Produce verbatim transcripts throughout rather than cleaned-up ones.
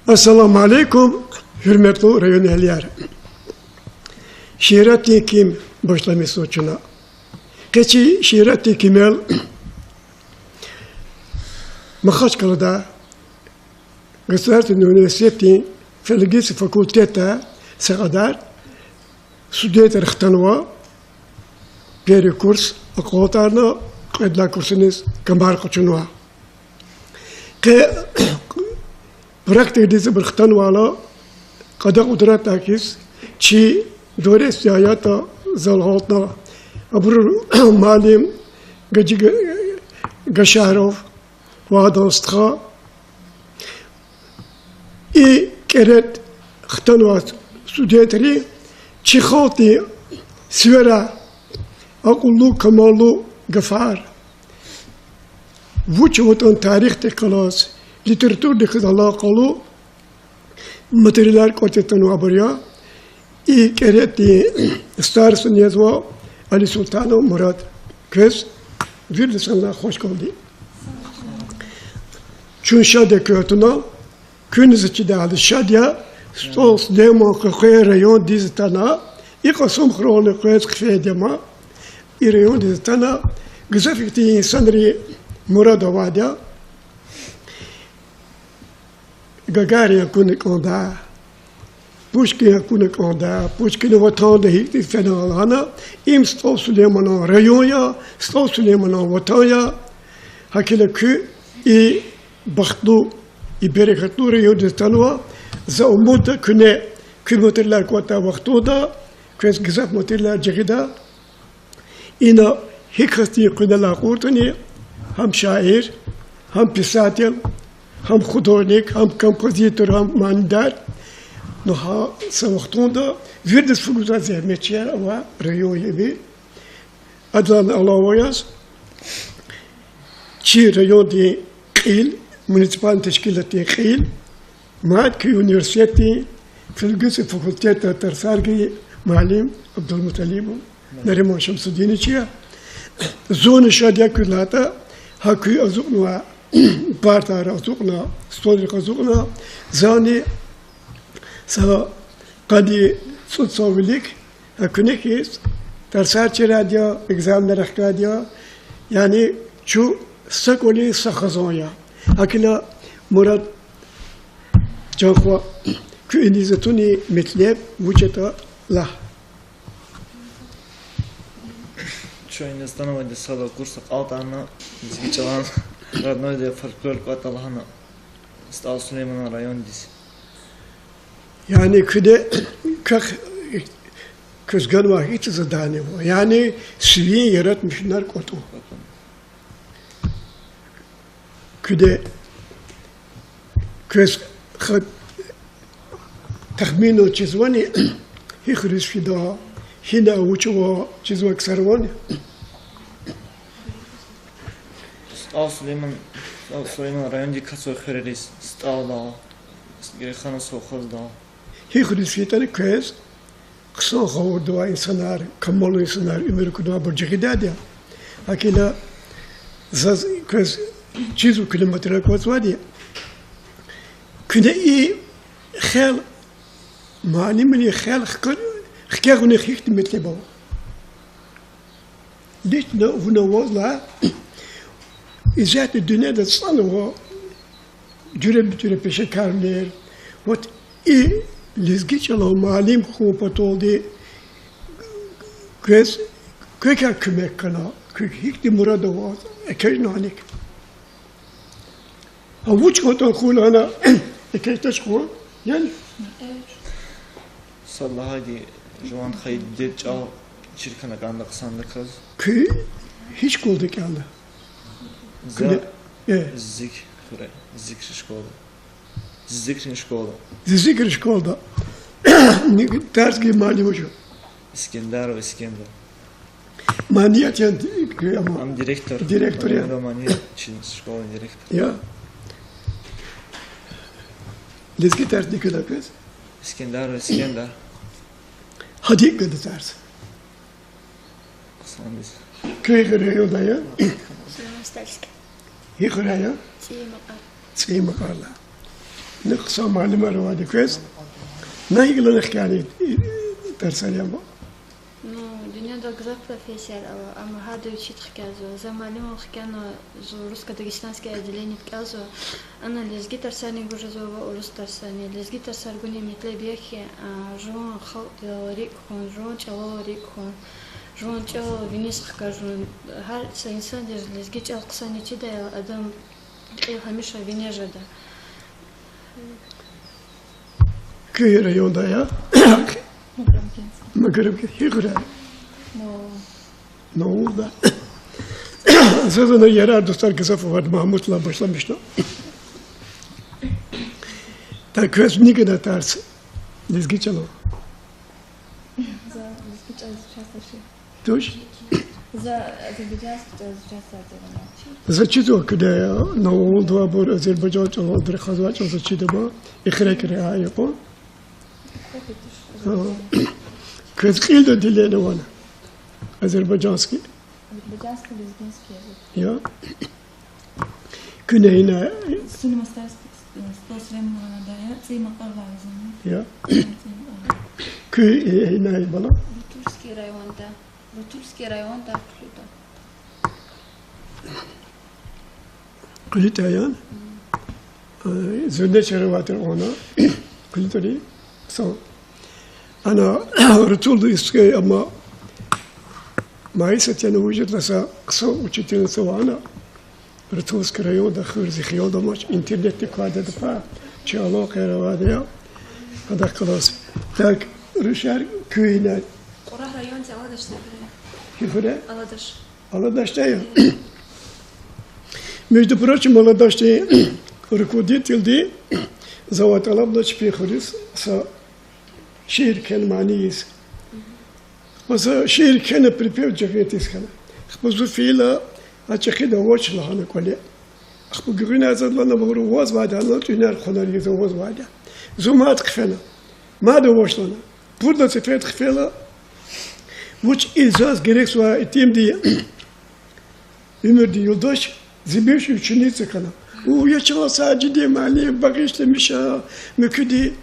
Ассаламу алейкум, гьуьрметлу районэгьлияр. Шииратдин ким башламишзава чна. Къе чи шииратдин кимел Махачкъалада государственный университетдин филологический факультетда са кьадар студентар хтанва, первый курс акьалтӀарна, кьвед лагьай курсуниз камар къачунва. Къе практикадиз абур хтанвайла, кьадай къудратдай хьиз, чи дворецдин аятда зал гьалтна, абуру муаллим Гаджи Га-, Гашаров ва адан стха, и кӀеретӀ хтанвай студентри чи халкьдин сивера акьуллу, камаллу гафар, вуч аватӀани тарихдихъ галаз, литературадихъ галаз алакъалу материалар кӀватӀ тунвайбур я. И кӀеретӀдин старостани язва Алисултанов Мурад. Квез вирида санлай хвашкалди. Чун шад я квез атунал, куьн за чидайла шад я, СтӀал Сулейман къекъвей райондиз атана, и Кьасумхуьрелни къвез хъфейди я ман, и райондиз атана, гзаф ихьтин инсанрин мурад авайди я. Гагарин акуна кӀанда, Пушкин акуна кӀанда, Пушкина ватанда гьикӀ фена лагьана, им СтӀал Сулейманан район я, СтӀал Сулейманан ватан я. ГьакӀ хьайила куьн и бахтлу, и берекатлу райондиз атанва, за умудда куьне куь материалар кӀватӀдай вахтунда, квез гзаф материалар жагъида. Ина гьи касдин къуьнелай акьуртӀани, гьам шаир, гьам писатель, гьам художник, гьам композитор, гьам манидар, ну, гьа са вахтунда виридаз фу гузвай зегьметчияр авай район я им. Адалай алава яз, чи райондин кьил, муниципальный тешкилатдин кьил, мад куь университетдин филологический факультетда тарсар гайи муаллим Абдулмуталибов Нариман Шамсудинович я. Зунни шад я куьн лагьайтӀа, гьа куь азукьнавай партаяр азукьна, столрихъ азукьна, зани са къанни цӀуд йисан вилик гьа куьне хьиз тарсар чирайди я, экзаменар ахкайди я, яни чун са кӀвалин са хизан я. ГьакӀ хьайила, Мурад, чан хва, куь иниз атунин метлеб вуч ятӀа лагь. Чун иниз атанвайди сад лагьай курс акьалтӀарна, лезги чӀалан родной фольклор кӀватӀда лагьана СтӀал Сулейманан райондиз. Яни куьне квехъ, квез ганвай гьич задание ава, яни сивин яратмишунар кӀватӀун. Куьне, квез хъ-, тахминан чизвани, гьи хуьруьз фида, гьина, вуч ава, чизвай ксар авани? СтӀал Сулейман, СтӀал Сулейман райондин кацвай хуьрериз, СтӀалдал, Гереханан совхоздал. Гьи хуьруьз фейитӀани квез хъсан гъавурда авай инсанар, камаллу инсанар, уьмуьр акунвайбур жагъидайди я. ГьакӀ хьайила заз квез чизва, куьне материал кӀватӀзавайди я. Куьне и хел, муаллимрин хел хкве-, хкягъунихъ гьихьтин метлеб ава. Лично вуна ваз лагьай, исятда дуьньяда цӀанва жуьреба-жуьре пешекарвилер. Вот и лезги чӀалан муаллим хьун паталди квез, квекай куьмек хьана, куь гьихьтин мурад ава, экечӀна гьаник. Гьа вуч кӀватӀун хьуй лагьана, экечӀдач хьуй, яни? Сад лагьайди, жуван хайи дидед чӀал чир хьана кӀанда хъсандаказ. Куьн гьи школада кӀелна? За Куьне, э. Зик хуьре, Зикрин школада. Зикрин школада. Зикрин школада. Ни тарс гайи муаллим вуж я? Искендаров Искендар. Маният яни, ама. Ам директор. Директор я. Ам мани чи школан директор. Я. Лезги тарс гайи куьн квез? Искендаров Искендар. Гьади гада тарс. Хъсандиз. Куьн гьи хуьряй я? Северо-Стальск. Гьи хуьряй я? ЦӀийи Макьар. ЦӀийи Макьарда. Ни хъсан муаллимар авайди квез? На гила хкяни тарсар я ма? Ну, дуьньяда гзаф профессияр ава, амма гьарда вичи хкязва. За муаллимвал хкяна, зун русско-дагестанский отделениеда кӀелзава. Ана лезги тарсарни гуз жезва ва урус тарсарни. Лезги тарсар гунин метлеб я хьи, а, жуван халкьдал рикӀ хьун, жуван чӀалал рикӀ хьун, жуван чӀал виниз хкажун. Гьар са инсандиз лезги чӀал хъсанни чидайла, адан кьил гьамиша вине жеда. Куь районда я? Макарамкентский. Макарамкент. Гьи хуьряй? Новоулан. Новоулда. Заз ана ярар-дустар гзаф авайди, Магьмуталай башламишна. Так, квез ни гана тарс лезги чӀалал? За лезги чӀал изучать авачир. Туш? За азербайжанский чӀал изучать авачир. За чизва куьне, Новоулдавайбур азербайжан чӀалалди рахазвай чӀал за чида ма, эхир-эхир гьа я кьван. Квез кьилдани лезги чӀал авани? Азербайжанский. Азербайжанско-лезгинский язык. Я. Куьне ина? Сулейман-Стальский, э, сто Сулейманова, да, я, цӀийи Макьаралай я зун. Я. ЦӀийи Макьаралай. Куьн ина, бала? Бутульский районда. Бутульский районда, Кьуьлуьда. Кьуьлуьда я? М. Э, зунде чара авайтир вуна. Кьуьлуьдани. Са. Ана рутулда исткей, амма Майисат яна вужедласа хъсан учительница ава ана. Рутульский районда хуьр, зи хиялда амач, интернетдик квайди я, да пай, чи алакъаяр авайди я. Адахъ галаз. Так, рушар, куьн ина? Кьурагь районда, Аладаш хуьре. Гьи хуьре? Аладаш. Аладашда я. Между прочим, Аладашдин руководительди завай тӀалабна чпин хуьруьз са шиир кхьена мани ийиз. Ахпа за шиир кхьена, припев жагъин тийиз хьана. Ахпа зун фейила а чӀехиди авач лагьана кӀвале. Ахпа гуьгъуьниз заз лагьана, абуру авазвайди я, ана тӀуьнар-хъванар ийиз авазвайди я. Зун мад хъфена. Мад авач лагьана. Пурла цифед хъфейила, вуч и заз герекзавай итимди уьмуьрдин юлдаш, зи бывший ученица хьана. У, я чан Сажидин муаллим, багъишламиша, муькуьди.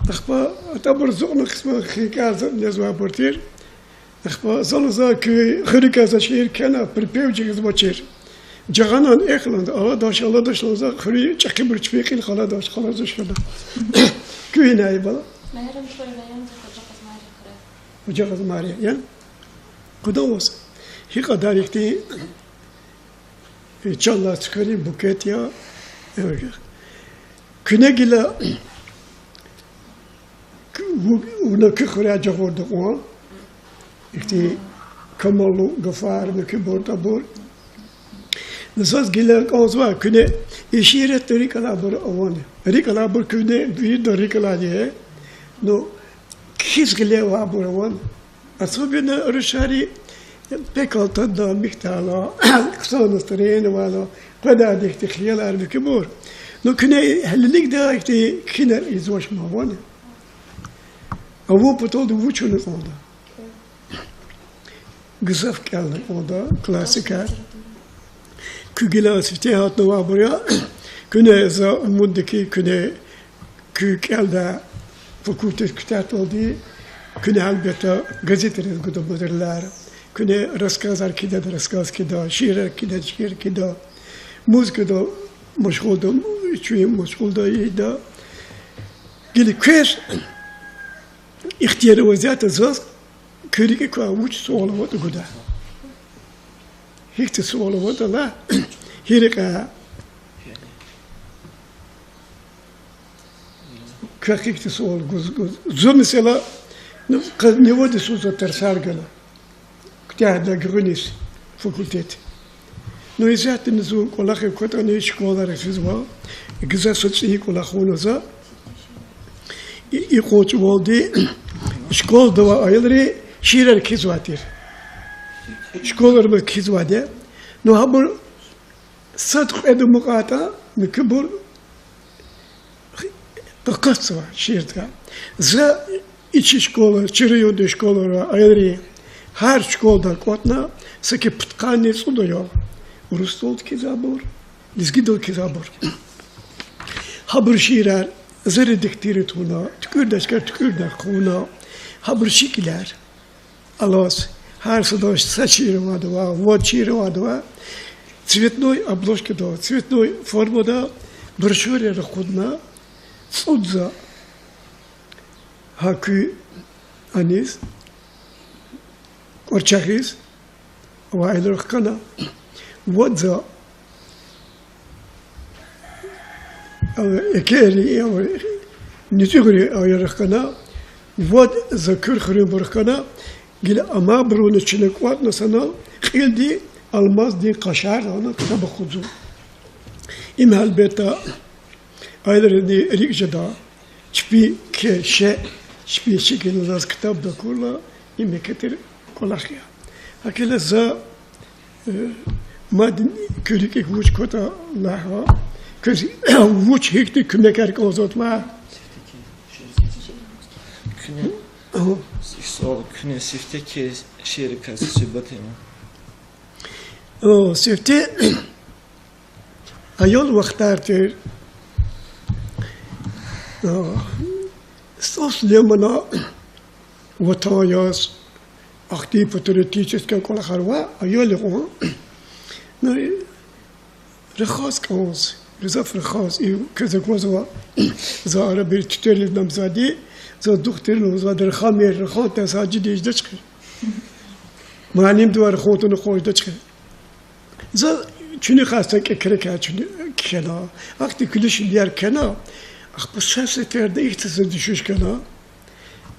Ахпа атӀабур зукьна кьисман хинкӀар за незвайбур тир. Ахпа за лугьузва, куь хуьруькай за шиир кхьена, припев жагъиз авачир. Жагъанвани эхлан, Аладаш, Аладаш лугьузва, хуьруьн чӀехибур чпин кьил Аладаш, Аладаш хьана. Куьн ина, бала? Мегьарамдхуьруьн районда Хужагъаз Марья хуьре. Хужагъаз Марья, я? Куьне ваз гьикьван ихьтин чан алай цуькверин букет я, э, куьне гила, ву-, вуна куь хуьряй жагъурда кьван ихьтин камаллу гафар, муькуьбур, тӀабур. Ну, заз гила кӀанзава, куьне и шииратда рикӀ алайбур авани? РикӀ алайбур куьне вирида рикӀ алайди я. Ну, кхьиз гъиле авайбур авани? Особенно рушари пек алтадалди михьдайла, хъсан настроениедайла, къведайди ихьтин хиялар, муькуьбур. Ну, куьне гьелелигда ихьтин кхьинар ийизвач ма авани? Авун паталди вуч авуна кӀанда? Гзаф кӀелна кӀанда классика. Куь гила сифте гьатнавайбур я, куьне за умуддик куьне куь кӀелдай факультет куьтягьдалди, куьне гьелбетда газетриз гуда материалар, куьне рассказар кхьидайда рассказ кхьида, шиирар кхьидайда шиир кхьида, музыкада машгъулда, чуьн машгъулда ийида. Гила квез ихтияр аваз ятӀа заз куь рикӀик квай вуч суал аватӀа гуда. Гьихьтин суал аватӀа лагь, гьи рекьяй квехъ гьихьтин суал гуз, гуз. Зун, месела, ну, къад Невадиз зун за тарсар гана. Куьтягьна гуьгъуьниз факультет. Ну, исятдани зун кӀвалахиз кватӀани школайра физва, гзаф са цӀийи кӀвалах авуна за. И, и къачувалди школада авай аялри шиирар кхьизвай тир. Школайра кхьизвайди я. Ну, гьабур сад-кьвед амукьайтӀа, муькуьбур къакъатзава шиирдикай. За и чи школа, чи райондин школайра аялри гьар школадай кӀватӀна, саки пудкъанни цӀуд аял, урусдалди кхьизвайбур, лезгидалди кхьизвайбур. Гьабурун шиирар За редактировать авуна, туькӀуьрдачкар туькӀуьрна хъувуна, гьабуру шикилар алаз, гьар сада са шиир авайди ва, вад шиир авайди ва, цветной обложкада, цветной формада брошюраяр акъудна, цӀуд за гьа куь аниз, кӀварчагъиз, ва аялрихъ хкана, вад за, а, экери, а, нуьцӀуьгъри аялрихъ хкана, вад за куьр хуьруьнбурухъ хкана, гила амайбуруни чна кӀватӀна санал, кьилди Алмаздин къашар лагьана ктаб акъудзава. Им гьелбетда аялрини рикӀ жеда, чпи кхьей шей, чпин шикилни заз ктабда акурла, им еке тир кӀвалах я. ГьакӀ хьайила за, э, мад куь рикӀик вуч кватӀа лагьа, квез вуч гьихьтин куьмекар кӀанзаватӀа лагь. Куьне, суал, куьне сифте кхьей шииррикай суьгьбет ийин. О, сифте аял вахтар тир. А, СтӀал Сулеймана Ватан яз, ахьтин патриотический кӀвалахар ва аял икьван. Ну, рахаз кӀанз, гзаф рахаз, и квез аквазва, за арабир туьтуьрел намзади, заз духтур лугьузвайди, рахамир, рахан таз гьажиди жедач хьи. Муаллимдивай рахан туна къваждач хьи. За чуьнуьхай са кӀекрекай чуьнуьх кхьена, ахьтин куьлуь шуьлеяр кхьена, ахпа са сеферда ихьтин са дуьшуьш хьана,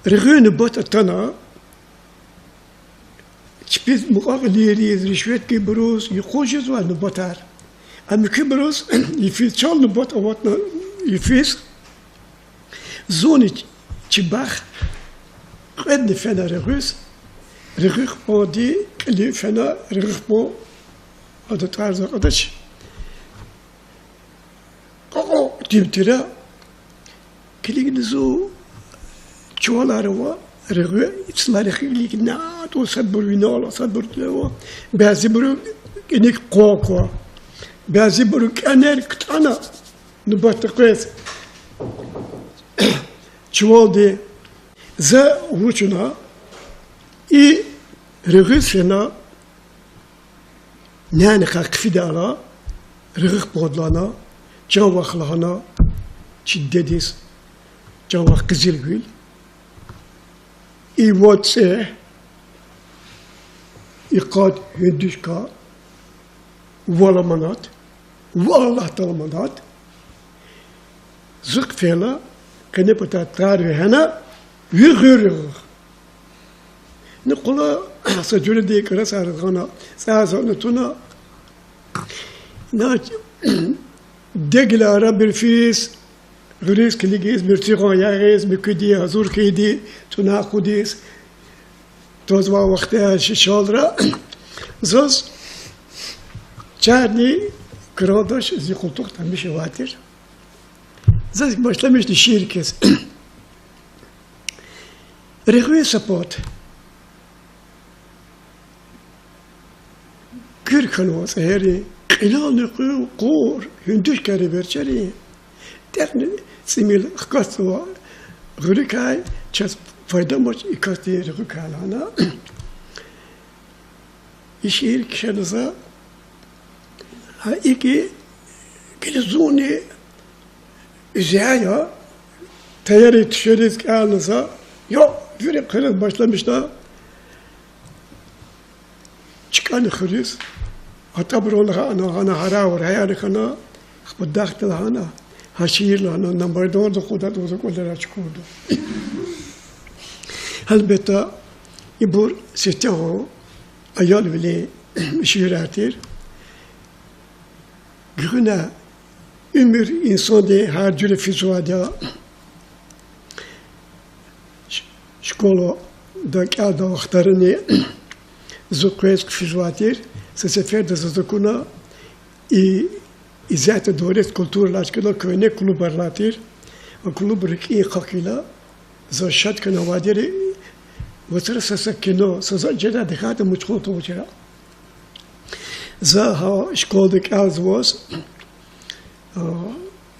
регъуьн нубат атана, чпиз мукьва-кьилийриз, ришветгийбуруз юкъуз жезвай нубатар. А муькуьбуруз йифиз, чал нубат аватна йифиз, зунни чибахъ кьведни фена регъуьз, регъуьхбанди кьилив фена, регъуьхбан ада тӀварзавай кьадач. Кьакьа тим тира, килигна зун чувалар ава, регъуь ицларихъ килигна, тӀул садбур винел ава, садбур тӀул ава, бязибуру кӀаник къван ква, бязибуру кӀанер ктӀана, нубатда къвез. Чувалди за вуч авуна, и регъуьз фена, нянихъай хъфидайла, регъуьхбанди лагьана, чан вах лагьана, чи дедиз, чан вах къизилгуьл, и вад цӀегь, и къад гьуьндуьшка, вал аманат, вал Аллагьдал аманат, зукь фейила, къенепатар тар вегьена, ви гъуьр регъуьх. Ни къула са жуьредин кӀарасар гъана, цӀай затӀни туна. На, дегила арабир физ, гъуьруьз килигиз, муьрцигъан ягъиз, муькуьди гьазур хьайиди, туна акъудиз, твазвай вахтар шишалра, заз чарни кралдач зи къултух тамиш авай тир. Заз башламишна шиир кхьиз. Регъуьн са пад. Куьр хьанва цӀегьерин, кьилелни къуьн къур, гьуьндуьшкари верчерин. ТӀекьни цӀимил хкатзава гъуьруькай, чаз пайда амач и касдин регъуькай лагьана. И шиир кхьена за, гьа икӀ гила зунни уьзя я, таяри тушириз кӀелна за, я, вири хъуьрез башламишна, чкӀана хуьруьз, атӀабурун лагьана, гьана гьарай-вараяр хьана, ахпа дахда лагьана, гьа шиир лагьана, на майданда акъудайтӀа, ваз а кӀвалера чукурда. Гьелбетда, ибур сифтегьан аялвилин шиирар тир. Гуьгъуьна уьмуьр инсанди гьар жуьре физвайди я. Ш-, школада кӀелдай вахтарини зун къвез хъфизвай тир, са сеферда заз акуна, и, Изятда дворец культуры алай чкада куьгьне клубар алай тир. А клуб рикӀин хъахьила, заз шад хьана авайди я, вацра са-са кино, са затӀ жедай, дихьайтӀа муьтӀуьгъ тавуна чира. За гьа школада кӀелзаваз, а,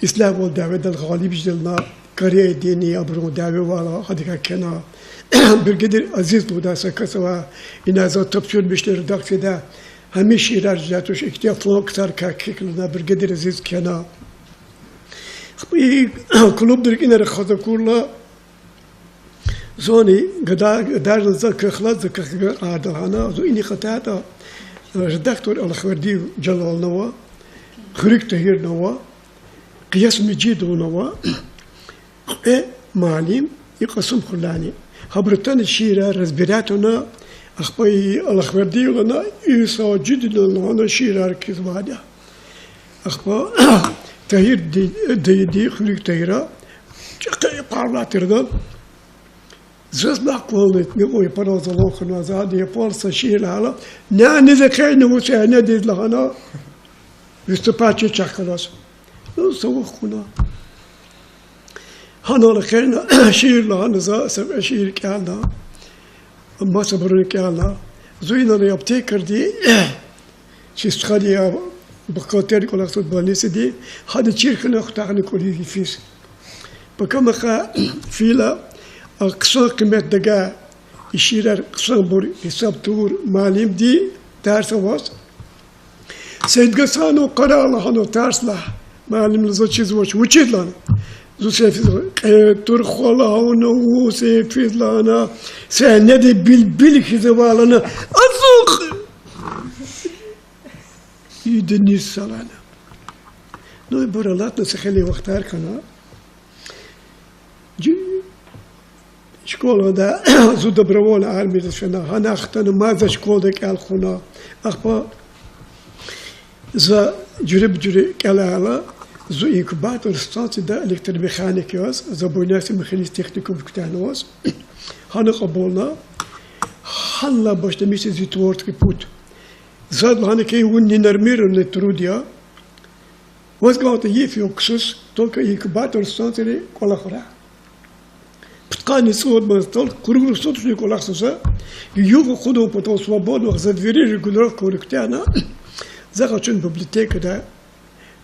ислягьвал дяведал гъалиб жедална, Кореядин, абурун дявевал гьадакай кхьена. Бригадир Азиз лугьудай са кас ава, ина за тапшурмишна редакцияда, гьамиша шиирар жедай туш, ихьтин фланксар кхьихь лагьана, бригадир Азиз кхьена. И клубдин рикӀинра хаза акурла, зани гада-, гадарна за кхьихь лагьана, за кхьихь лагьана, зун инихъ атайтӀа, редактор Алахвердиев Жалални ава, Хуьруьг Тагьирни ава, Къияс Межидовни ава, кьве муаллим, и Кьасумхуьрелайни. Гьабуру атана шиирар разбирать авуна, ахпа и Алахвердиев лагьана, и Сажидини лагьана шиирар кхьизвайди я. Ахпа Тагьир ди-, дайиди, Хуьруьг Тагьира, чӀехи парлай тирди. Заз лагь кӀвални, япар алаз алан хьана, за гьадан япар са шиир лагьайла, няни за хъайна вуч янадиз лагьана, выступать чахъ галаз. Ну, са вахт хьана. Гьанал хъайна шиир лагьана за, са кьве шиир кӀелна, масабуруни кӀелна. Зун инал аптекади, чи стхади я, бухгалтер кӀвалахзава больницади, гьада чир хьана хутахна кӀвализ йифиз. Пакамахъ фейила, а хъсан къимет тагай, и шиирар хъсанбур гьисаб тавур муаллимди тарс аваз. Сейдгьасанов Къарагъ лагьана тарс лагь, муаллимди, заз чизвач, вучиз лагьана. Зун сефиз кьетӀур хвалай авуна, вун сефиз лагьана, сегьнеда билбил хьиз авай лагьана, ацукь! Ида низ са лагьана. Ну, ибур алатна са хейлин вахтар хьана. Жи-, школада зун добровольно армиядиз фена, гьана хтана мад за школада кӀел хъувуна. Ахпа за жуьреба-жуьре кӀелайла, зун инкубатор станцияда электромеханик яз, за Буйнакск механический техникум куьтягьнаваз. Гьана кьабулна, гьаналай башламишна зи творческий путь. Заз лагьана хьи, вун ненормированный труд я, ваз кӀанда йиф-югъ ксус, только инкубатор станцияда кӀвалахрай. Пудкъанни цӀуд ман тал круглосуточно кӀвалахзава за, югъ акъудун патал свободно за вири регулировка авуна куьтягьна, за къачуна библиотекада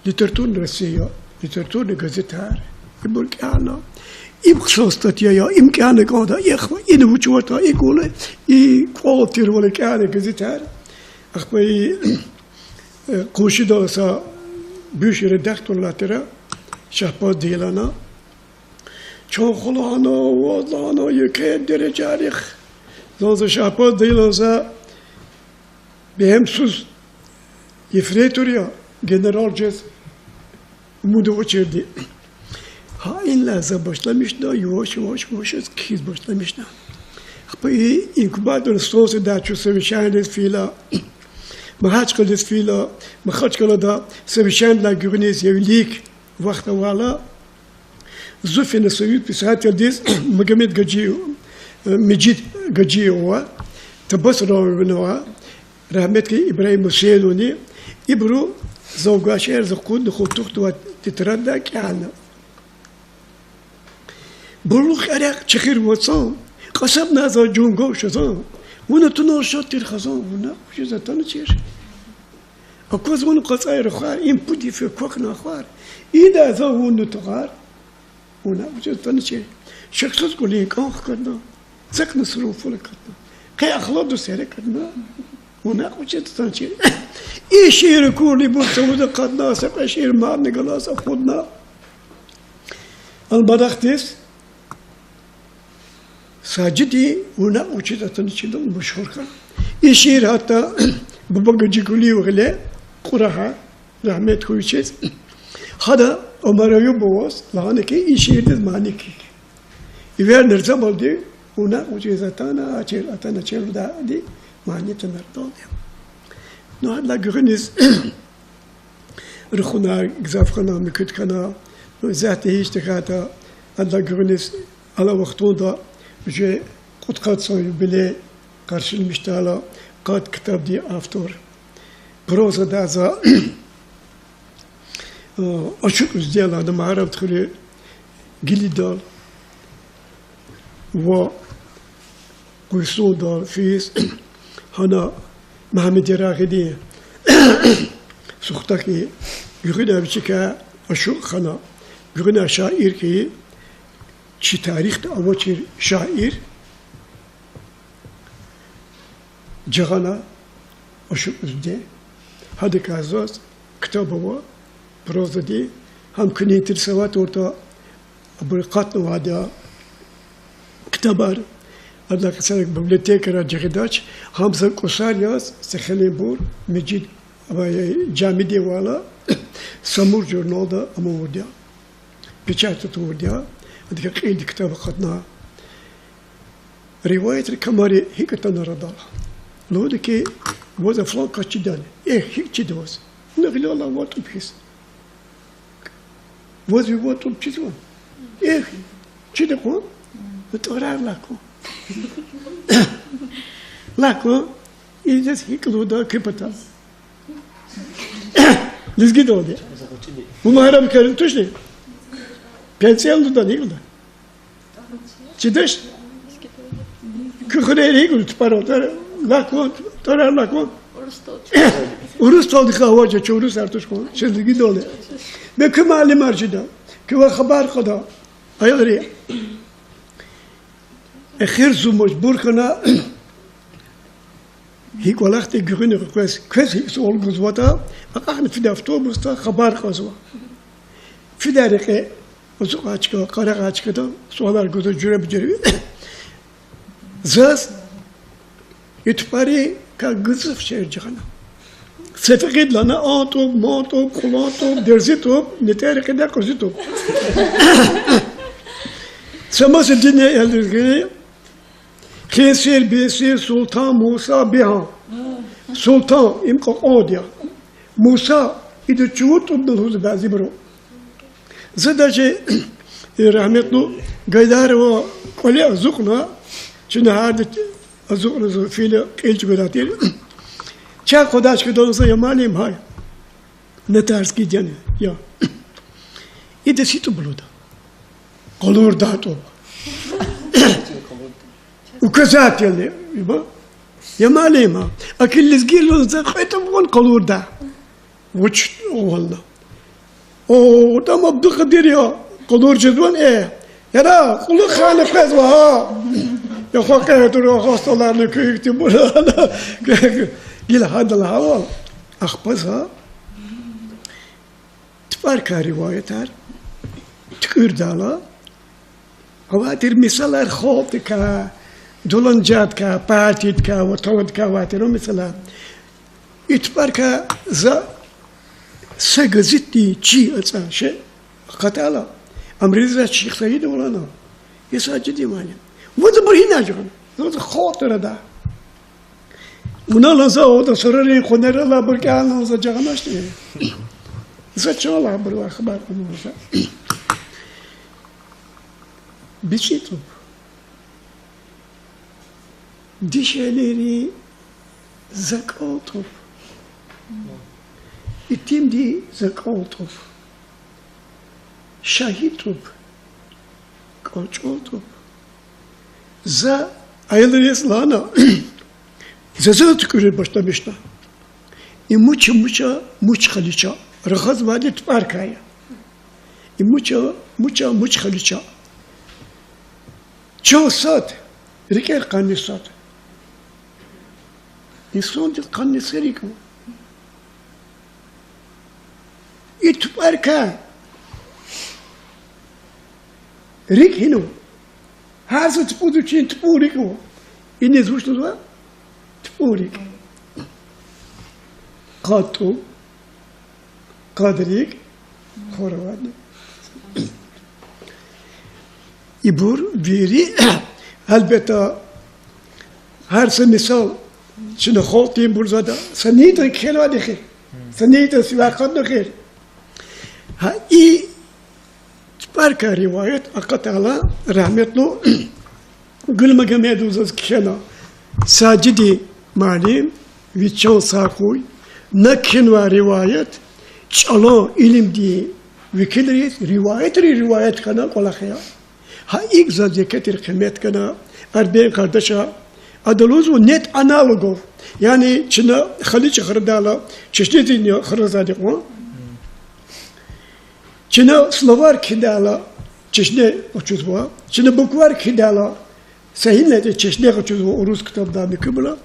Литературная Россия, литературный газетар, ибур кӀелна. Им хъсан статья я, им кӀелна кӀанда, эхва, ина вуч аватӀа, и кӀвале, и кӀвал тирвал кӀелна газетар. Ахпа и, э, къуншидал са бывший редактор алай тир, Шагьбаз дайи лагьана. Чан хва лагьана, ваз лагьана, еке дережайрихъ. Заз за Шагьбаз дайи лагьана, за бегьемсуз ефрейтор я, генерал жез умуд авачирди. Гьа инлай за башламишна, яваш-яваш, яваш-яваш кхьиз башламишна. Ахпа и инкубатор станциядай чун совещаниедиз фейила, Магьачкъаладиз фейила, Махачкъалада совещаниедилай гуьгъуьниз я вилик вахт авайла, зун фена Союз писателдиз, Магомед Гаджиев, э, Межид Гаджиев ва Табас Равиловни ва рагьметлу Ибрагьим Гьуьсейновни, ибуру завгашер за акъудна хутухдавай тетрадда кӀелна. Бурлух эрекь чехир вацӀан, кьасабнай заз жунгав шазан, вуна тунал шад тир хазан, вуна вучиз атаначир. Аквазва вун кьацӀай рухвар, им пуд йиф я квахьна ахвар, ида за вун нутагъар, вуна вучиз атаначир. Шаксуз кӀвалин кӀан хкатна, цакни сурун фул акатна, къе ахладуз серекатна, вуна вучиз атаначир. И шиир акурла ибур цавуз акъатна, са кьве шиир мадни галаз акъудна. Алмадахдиз Сажиди вуна вучиз атаначирдал машгьур хьана. И шиир гьатта Бубагажи Кулиев гъиле кьурай, рагьмет хьуй вичиз. Гьада Омар Аюбоваз лагьана хьи, и шиирдиз мани кхьихь. Эвер Нурзамалди вуна вучиз атаначир, атаначир лугьудайди мани тунардалди. Ну, гьадалай гуьгъуьниз рахунар гзаф хьана, муькуьд хьана, ну, исятда гьич тахьайтӀа, гьадалай гуьгъуьниз алай вахтунда уже кьудкъад йисан юбилей къаршиламишдайла, кьад ктабдин автор. Прозада за, э, Ашукь Уьзденлу, Мугьаррам Туьхуьрви гилидал ва къуйсундал физ, гьана Мугьаммед Ярагъидин Сухта хьи, гуьгъуьна вичикай ашукь хьана. Гуьгъуьнай шаир хьи, чи тарихда авачир шаир, жагъана ашукьзде. Гьадакай заз ктаб ава, прозадин, гьам куьне интересовать авуртӀа, абур акъатнавайди я ктабар. Адалай кьисарик библиотекара жагъидач, гьам за кӀусар яз, са хилинбур, межит, ва, э, жамидивайла, Самур журналда ам авурди я. Печатать авурди я, адакай кьилди ктаб акъатна. Риваятри камари гьикӀ атана арадал. Лугьуда хьи, ваз флан кас чидани. Эхь, гьикӀ чида ваз? Вуна гъиле алай ван тӀуб хьиз. Ваз ви ван тӀуб чизва? Эхь, чида кьван? ТӀварар лагь кьван. Лагь кьван. И заз гьикӀ лугьуда куь патал? Лезгидалди. Вун Магьарам квез тушни? Пенсия лугьуда, гьикӀ лугьуда? Чидач? Куь хуьрер гьикӀ лугьуда тупӀарал? ТӀвар-, лагь кьван, тӀварар лагь кьван. Урусдалди хьи авач, чи урусар туш кьван, чи лезгидал я. Бес куь муаллимар чида, квевай хабар кьада, аялри. Эхир зун мажбур хьана, гьи кӀвалахдин гуьгъуьна къекъвез, квез гьикӀ суал гузватӀа, акьахна фида автобусда хабар кьазва. Фида рекье, ацукьай чка, къарагъай чкада суалар гузва жуьреба-жуьре. Заз и тупӀарикай гзаф шей жагъана. Сефигъид лагьана: ан тӀуб, ман тӀуб, къулан тӀуб, дерзи тӀуб, нетӀер рекьидай къузи тӀуб. Са маса дине элизги, Хинсир, Бинсир, Султан, Муса, Бигьан. Султан— им кьакьанди я. Муса— ида чувуд тӀуб я лугьузва бязибуру. За даже, э, рагьметлу Гайдарован кӀвале ацукьна, чна гьарда ацукьна, за фейила кьил чӀугвадай тир. Чай хъвадай чкадал за: я муаллим, гьай, на тарс гидяни я. Ида си тӀуб лугьуда. Къалурдай тӀуб. Указательный, има. Я муаллим, а, аки лезги лугьун за кьве тӀуб ван къалурда. Вуч ванна? О, там Абдулкъадир я, къалур жезвани, э. Яра, кьулухъ хьана къвезва, гьа. Я хва къе тура, хасталарни куь ихьтинбур. Гила гьада лагьайвал, ахпа за тупӀарикай риваятар туькӀуьрдайла, авай тир мисалар халкьдикай, дуланажагъдикай, партиядикай, ватандикай авай тир мисалар. И тупӀарикай за са газетдин чи ацӀан шей акъатайла, ам Риза Шихсаидова лагьана: я Сажидин муаллим, ваз абур гьинай жагъана? Заз халкьди арадай. Вуна лагьана за ада сурарин къванер алайбур кӀелна за жагъаначни? За чан алайбурувай хабар кьуна за. БицӀи тӀуб. Дишегьлийрин закӀал тӀуб. Итимдин закӀал тӀуб. Шагьид тӀуб. КӀанчӀал тӀуб. За аялриз лагьана, за, за туькӀуьриз башламишна. И муч, муч, муч халича. Рахазвайди тупӀарикай я. И муч, муч, муч халича. Чан сад, рикӀер къанни сад. Инсандиз къанни са рикӀ ава. И тупӀарикай рикӀ гьинава? Гьар са тупӀуз вичин тупӀун рикӀ ава. Иниз вуч лугьузва? ТупӀун рикӀ. Къад тӀуб, къад рикӀ, хваравайни. Ибур вири, гьелбетда, гьар са мисал чна халкьдинбур зада, са ни ятӀани кхьенвайди эхир, са ни ятӀани сивяй акъатна эхир. Гьа и тупӀарикай риваят акъатайла, рагьметлу Гуьлмегьамедова заз кхьена: Сажидин муаллим, ви чан сагъ хьуй, на кхьенвай риваят чӀалан илимдин векилриз риваятрин риваят хьана кӀвалах я. Гьа икӀ заз еке тир къимет гана Арбен Къардаша. Ада лугьузва: нет аналогов. Яни чна Халича храдайла, чешнедин хразвайди кьван. Чна словарь кхьидайла, чешне къачузва, чна букварь кхьидайла, са гьинлатӀа чешне къачузва урус ктабдай муькуьбуруз.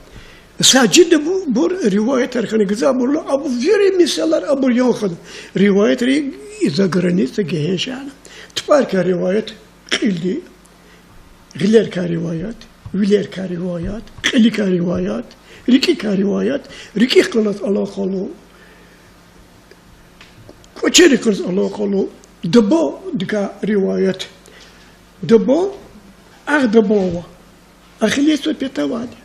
Сажидабур риваятар хьана гзафбурла, абур вири мисалар абур ян хьана. Риваятрин за граница гегьеншана. ТупӀарикай риваят, кьилди, гъилерикай риваят, вилерикай риваят, кьиликай риваят, рикӀикай риваят, рикӀихъ галаз алакъалу, кӀвачерик галаз алакъалу, дабадикай риваят. Даба, агъ даба ава. Ахиллесова пята авайди.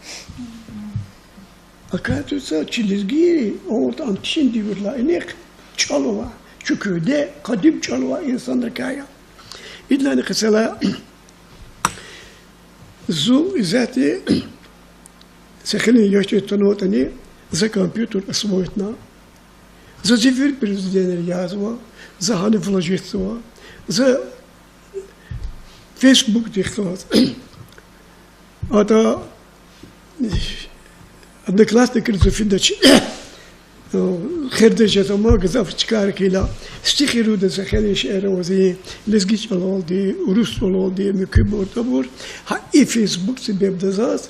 Оказывается, чи лезгийри аватӀа ам чин девирдилай инихъ чӀал авай, чуькуьде къадим чӀал авай инсанрикай я. Идалайни къецелай зун исятда са хилин яш тир, атанватӀани, за компьютер освоитна. За зи вири произведенияр язва, за гьана вложитьзава, за Фейсбукдихъ галаз. АтӀа Одноклассникри зун фидач, хердез жезва ман гзаф чкайрикай. Стихийрин са хилин шиир ава зи, лезги чӀалалди, урус чӀалалди, муькуьбур, абур. Гьа и Фейсбукдиз бебда заз,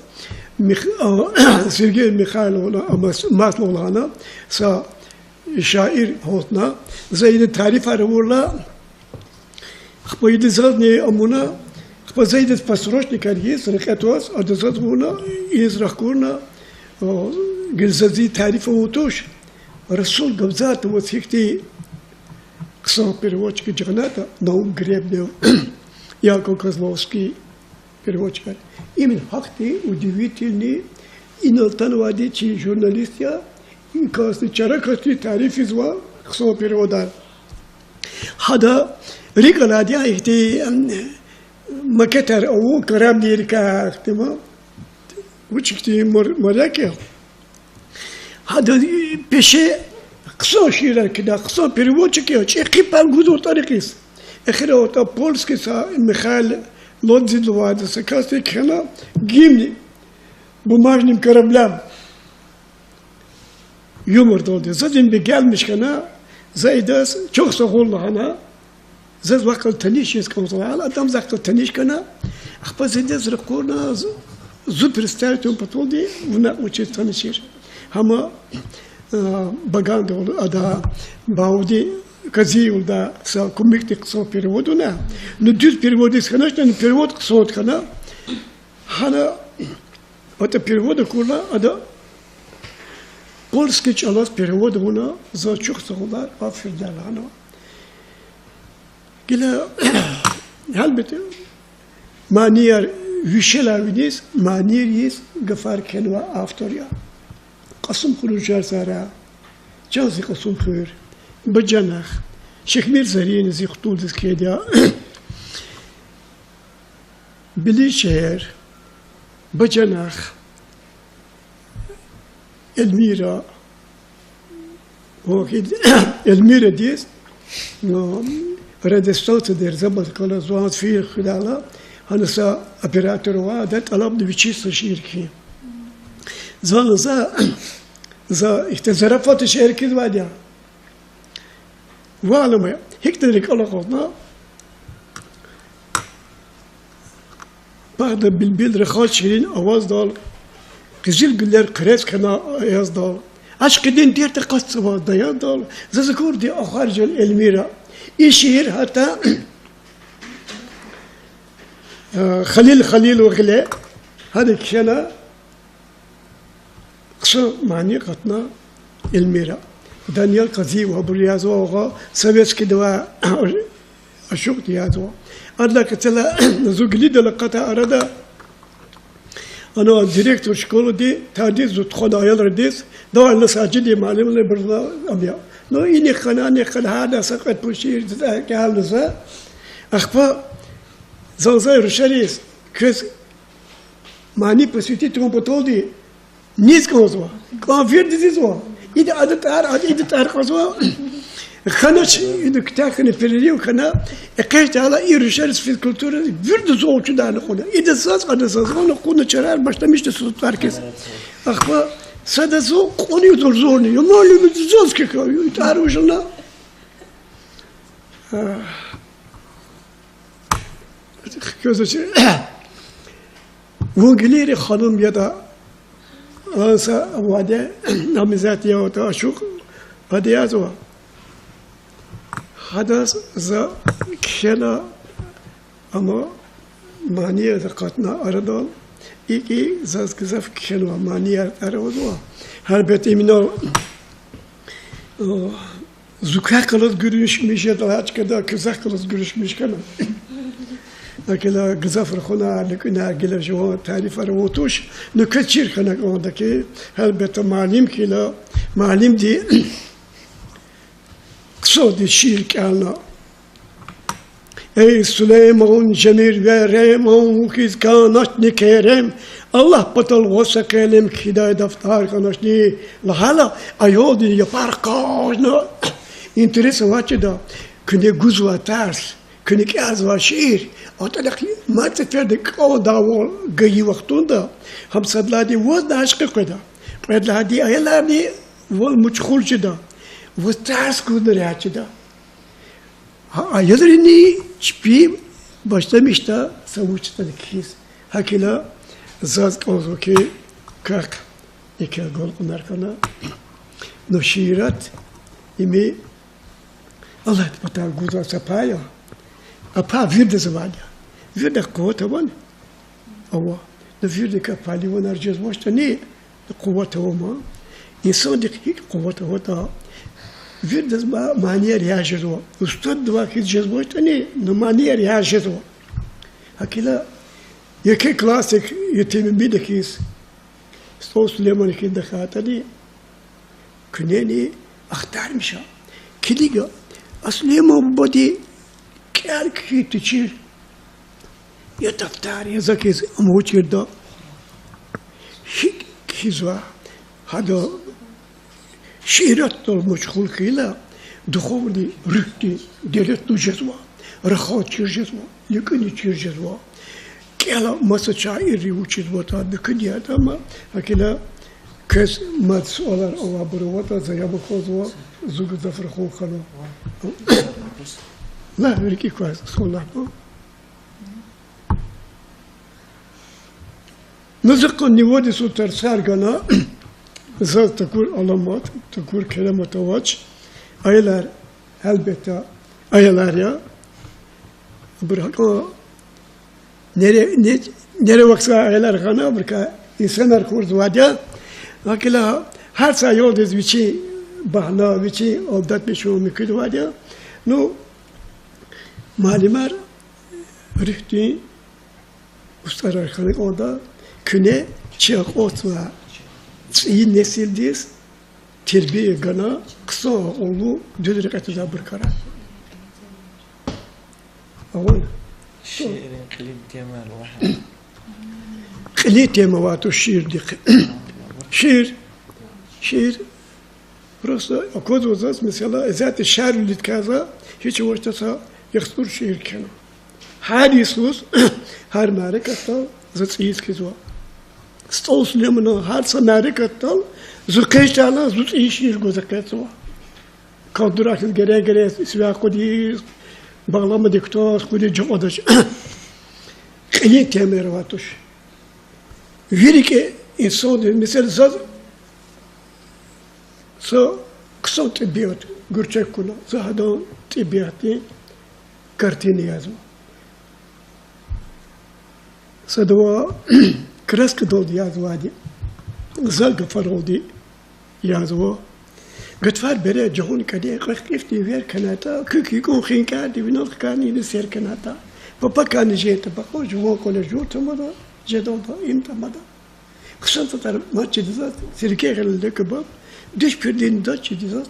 Мих-, а, Сергей Михайловна, а, Мас-, Масловна лагьана, са шаир гьалтна, за идан тарифар авурла, ахпа ида зазни амуна, ахпа за идаз подсрочникар ийиз, рекье тваз, ада заз вуна, ийиз рахкурна, а, гила заз и тариф авун туш, Расул Гамзатоваз гьихьтин хъсан переводчикар жагъанатӀа, Наум Гребнев, Яков Козловский, переводчикар. Им гьахьтин удивительный, инал атанвайди чи журналист я, и касди, чара касди тарифзава хъсан переводар. Гьада рикӀ алайди я ихьтин, м, макетар авун, кораблийрикай ихьтин, ма, вуч ихьтин мор-, моряк я. Гьада пеше хъсан шиирар кхьида, хъсан переводчик я, чӀехи пай гузватӀа рекьиз. Эхир аватӀа польский са Михаил Лодзинвайди са касди кхьена гимн бумажным кораблям. Юмордалди. Заз им бегенмиш хьана, за идаз чухсагъул лагьана, заз вахъ галаз таниш жез кӀанзавайла, ада заз вахъ галаз таниш хьана, ахпа за идаз ракъурна, з-, зун представить авун паталди вуна вучиз таниш жез. Гьама, а, Багандов ада, Баудин Казиевлай са кумекдин хъсан перевод авуна, ну дуьз переводист хьаначни, ну перевод хъсан хьана, гьана, атӀа перевод акурла, ада польский чӀалаз перевод авуна, заз чухсагъулар, аферин лагьана. Гила, гьелбетда, манияр вишелай виниз, манийриз гафар кхьенвай автор я. Кьасумхуьруьн шарсара, Чан зи Кьасумхуьр, Бажанахъ, Шихмир Зарини зи хтулдиз кхьейди я, Билишер, Бажанахъ, Эльмира, Эльмирадиз, ну, радиостанция дерзабаз кала заз фейи хвейила, гьана са оператор ава, ада тӀалабна вичиз са шиир кхьин. Заз, за, за ихьтин зарафатдин шиир кхьизвайди я. Валама, гьикӀ тир рикӀел акъвазна, багъда билбил рахаз ширин аваздал, къизилгуьллер къерез хьана аяздал, ашкъидин дерт акъатзава даяндал, заз акурди ахвар жал Эльмира. И шиир гьатта, э, Халил Халилов гъиле, гьада кхьена, хъсан мани кьатӀна Эльмира. Даниял Къазиев абур язва, агъа, советскийдавай ашукьди язва. Адалай къецела зун гилидал акъатай арада, ана директор школади, тадиз зун тухвана аялриз, давай на Сажидин муаллимдин буржна ам я. Ну, инихъ хьана, анихъ хьана, гьарда са кьвед-пуд шиир кӀелна за. Ахпа заз за рушариз квез мани посвятить авун паталди низ кӀанзава, кӀан вирдиз ийизва. Ида ада тӀвар, ада ида тӀвар кьазва. Хьанач, ида куьтягь хьана, перерыв хьана, экъечӀдайла и рушариз физкультура вирдаз алчудайла кьуна. Ида заз, ада заз, вуна кьуна чарар башламишна са тӀвар квез. Ахпа сада зун кьуна зурзурни, я муаллим, заз кхьихь, тӀвар вуж ана. Э, квез вуч, вун гилири ханум яда, анса ваде, намизад я вата ашукь, ваде язва. Гьадаз за кхьена, амма манияр акъатна арадал, икӀ заз гзаф кхьенва, манияр тӀвар авазва. Гьелбетда, именно, о, зи квехъ галаз гуьруьшмиш жеда, гьа чкада квехъ галаз гуьруьшмиш хьана. Акила гзаф рахунар, луькӀуьнар гила жуван тарифар авур туш, ну квез чир хьана кӀанда хьи, гьелбетда, муаллим хьайила, муаллимди хъсандиз шиир кӀелна. Эй, Сулейман, жемир вереман, вун хьиз кӀаначни керем, Аллагь патал ваз са къелем кхьидай дафтар кӀаначни, лагьайла, аялдин япар къажна. Интерес авачида, куьне гузвай тарс, куьне кӀелзавай шиир, атӀана мад сеферда кӀандайвал гайи вахтунда, гьам сад лагьайди ваз ашкъи къведа, кьвед лагьайди аяларни вал машгъул жеда, ваз тарс гуз регьят жеда. Гьа аялрини чпи башламишда са вуч ятӀани кхьиз. ГьакӀ хьайила заз кӀанзава хьи, квехъ еке агалкьунар хьана. Ну шиират, им Аллагьдин патай гузвай са пай я. А пай вирдаз авайди я. Вирдахъ къуват авани? Ава. Ну вирдакай пагьливанар жезвачтӀани, къуват ава ман. Инсандихъ гьикӀ къуват аватӀа, вирдаз ма-, манияр яз жезва. Устаддивай хьиз жезвачтӀани, ну манияр яз жезва. ГьакӀ хьайила еке классдик Етим Эминаказ СтӀал Сулейман хьиз тахьайтӀани, куьнени ахтармиша. Килига, а Сулейман бубади кӀел-кхьин течир, я дафтар, я закиз амучирда. ГьикӀ кхьизва, гьада шииратдал машгъул хьайила, духовный, руьгьдин девлетлу жезва, рахаз чир жезва, луькӀуьни чир жезва. КӀела маса шаирри вучизватӀа, муькуьди ятӀа, амма гьакӀ хьайила квез мад суалар авайбур аватӀа, за яб аквазва, зун гзаф рахун хьанва. Лагь, рикӀик квай суал лагь. Ну за къанни вад йисуз тарсар гана, заз такур аламат, такур керемат авач. Аялар, гьелбетда, аялар я. Абур гьакӀан нере-, не-, нервакзавай аялар гъана, абурукай инсанар хурзавайди я. ГьакӀ хьайила гьар са аялдиз вичин багьна, вичин алдатмишун муькуьдавайди я. Ну, муаллимар руьгьдин устӀарар хьана кӀанда, куьне чи акъатзавай цӀийи несилдиз тербия гана, хъсан акьуллу, дуьз рекье твазвайбурукай. Авани? Шиирдин кьилин тема лагь. Кьилин тема авай туш шиирдихъ. Шиир, шиир. Просто аквазва заз, месела, исятда шарвилидкай за гьич авачтӀа са яхцӀур шиир кхьена. Гьар йисуз, гьар мярекатдал за цӀийиз хкизва. СтӀал Сулейманан гьар са мярекатдал, зун къеншдайла, зун цӀийи шиир гваз экъечӀзава. Калдурай хьиз герен-герен сивяй акъудиз, багъламадик кутаз, кьуьлиз жагъудач. Кьилин темаяр авай туш. Вири кӀе инсанди, месела, заз са хъсан тӀебиат гуьрчег хьуна, за гьадан тӀебиатдин картина язва. Садава краскадалди язавайди, за гафаралди язва. Гатфар бере жагъун кӀане, кьве хкифди вер кӀанатӀа, куьк йикӀун хинкӀарди винел хкани ина сер кӀанатӀа. Папакайни жен табакьун, жуван кӀвале жув тамада, жедалди им тамада. Хъсан татар мад чида заз, сирке гъилелди кабаб, дуьшпирдин дад чида заз,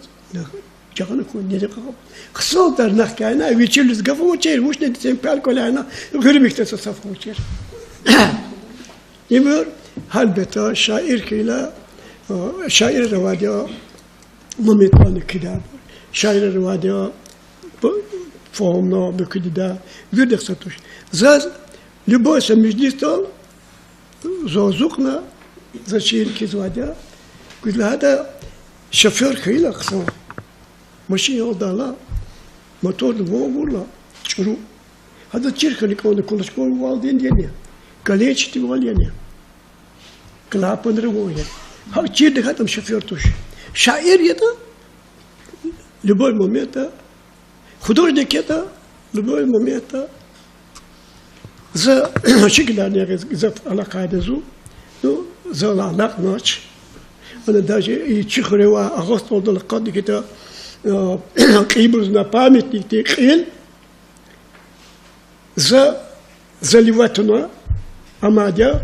жагъана хьун нери кьаб. Хъсан татар нахъ кайна, вичивилиз гаф авачир, вучни дицен пел кӀваляйна, гъуьрмихъди са саф авачир. Ибур, гьелбетда, шаир хьайила, шаирар авайди я моментально кхьидайбур. Шаирар авайди я фагьумна, муькуьдида, вирдахъ са туш. Заз любой са межлисдал зун ацукьна, за шиир кхьизвайди я. Куьз лагьайтӀа, шофёр хьайила хъсан, машин алдайла, Моторди ван авурла, чӀуру. Гьада чир хьана кӀанда, кулачкавалдин яни, коленчативал яни, клапанривал яни. ГьакӀ чирди хьайитӀа ам шофёр туш. Шаир ятӀа, любой моментда, художник ятӀа, любой моментда. За шикиларни гзаф алакъайди я зун. Ну, за алакънач. Ана даже и чи хуьре авай Агъа СтӀалдал акъатна хьайитӀа, кьейибурузни памятникдин кьил за заливать авуна амайди я.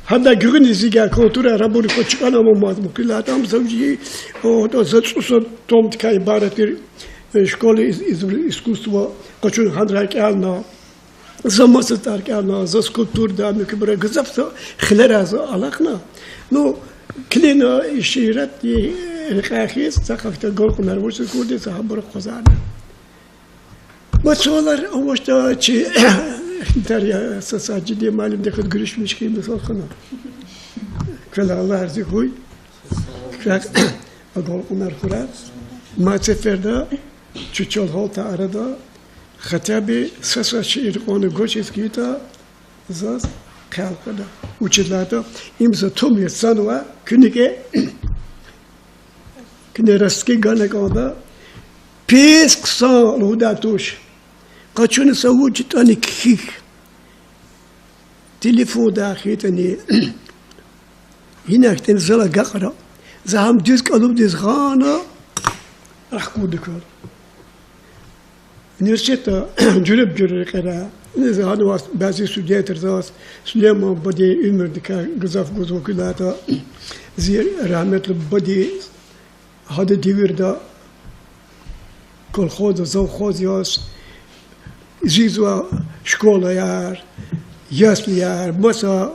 Гьада гуьгъуьниз зигяй контурар абур квачкӀана амаз муькуьлайтӀа, ам за вири, о, за цӀусад томдикай ибарат тир, э, школа из-, из-, искусства къачуна гьанра кӀелна. За масатӀар кӀелна, за скульптурадай муькуьбуру, гзаф са хилерай за алахъна. Ну, килигна и шииратдин рекьяй хьиз, захъ ахьтин агалкьунар вуч акурди, за гьабур акъвазарна. Ма суалар авачтӀа чи ихтилатар я, са Сажидин муаллимди хьиз гуьруьшмиш хьи, мисал хьана. Квел Аллагь рази хьуй. Квехъ агалкьунар хьурай. Мад сеферда чи чал-гьалтай арада хотя бы са-са шиир кьванни гвачиз хьайитӀа, заз хъел къведа. Вучиз лагьайтӀа им за тум яз санва, куьне кӀе, куьне ростки гана кӀанда, пис хъсан лугьудай туш. Къачуна са вуч ятӀани кхьихь. Телефондай хьайитӀани, гьина хьтин зал агакьара, за гьам дуьз кӀалубдиз гъана, ахкурди квел. Университетда жуьреба-жуьре рекьера, за гьанваз бязи студентри заз, Сулейман бадедин уьмуьрдикай гзаф гуз вакилатӀа, зи рагьметлу баде гьада девирда колхозда, завхоз яз, жезва школаяр, яслияр, маса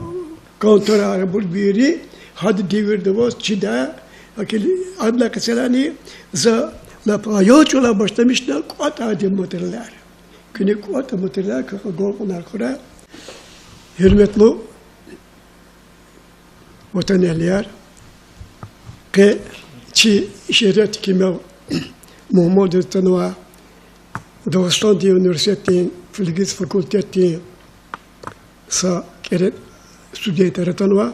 конторар, абур вири гьада девирда аваз чидай, гьакӀ адалай кьисалани за лап аял чӀулав башламишна кӀватӀдай материалар. Куьне кӀватӀа материалар, квехъ агалкьунар хьурай. Гьуьрметлу ватанэгьлияр, къе чи шииратдин кимел мугьмандиз атанвай Дагъустандин университетдин филология факультетдин са кӀеретӀ студентар атанва.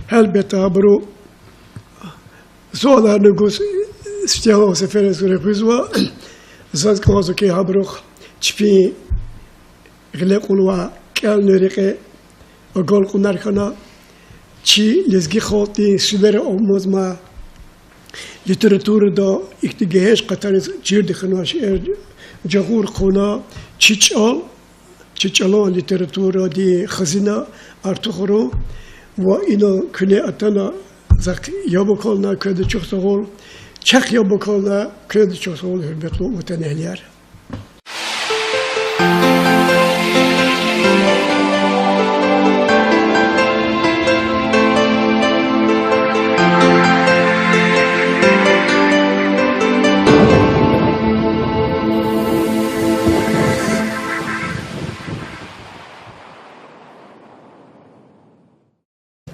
Гьелбетда, абуру суаларни гуз сифтегьан сеферда регъуьзва. Заз кӀанзава хьи, гьабурухъ чпин гъиле кьунвай кӀелунин рекье агалкьунар хьана, чи лезги халкьдин сивера амазмай литературада ихьтин гегьенш къатариз чирди хьанвай шейэр жагъур хъувуна, чи чӀал, чи чӀалан литературадин хазина артухарун ва инал куьне атана, захъ яб акална, квез чухсагъул, чахъ яб акална, квез чухсагъул, гьуьрметлу ватанэгьлияр.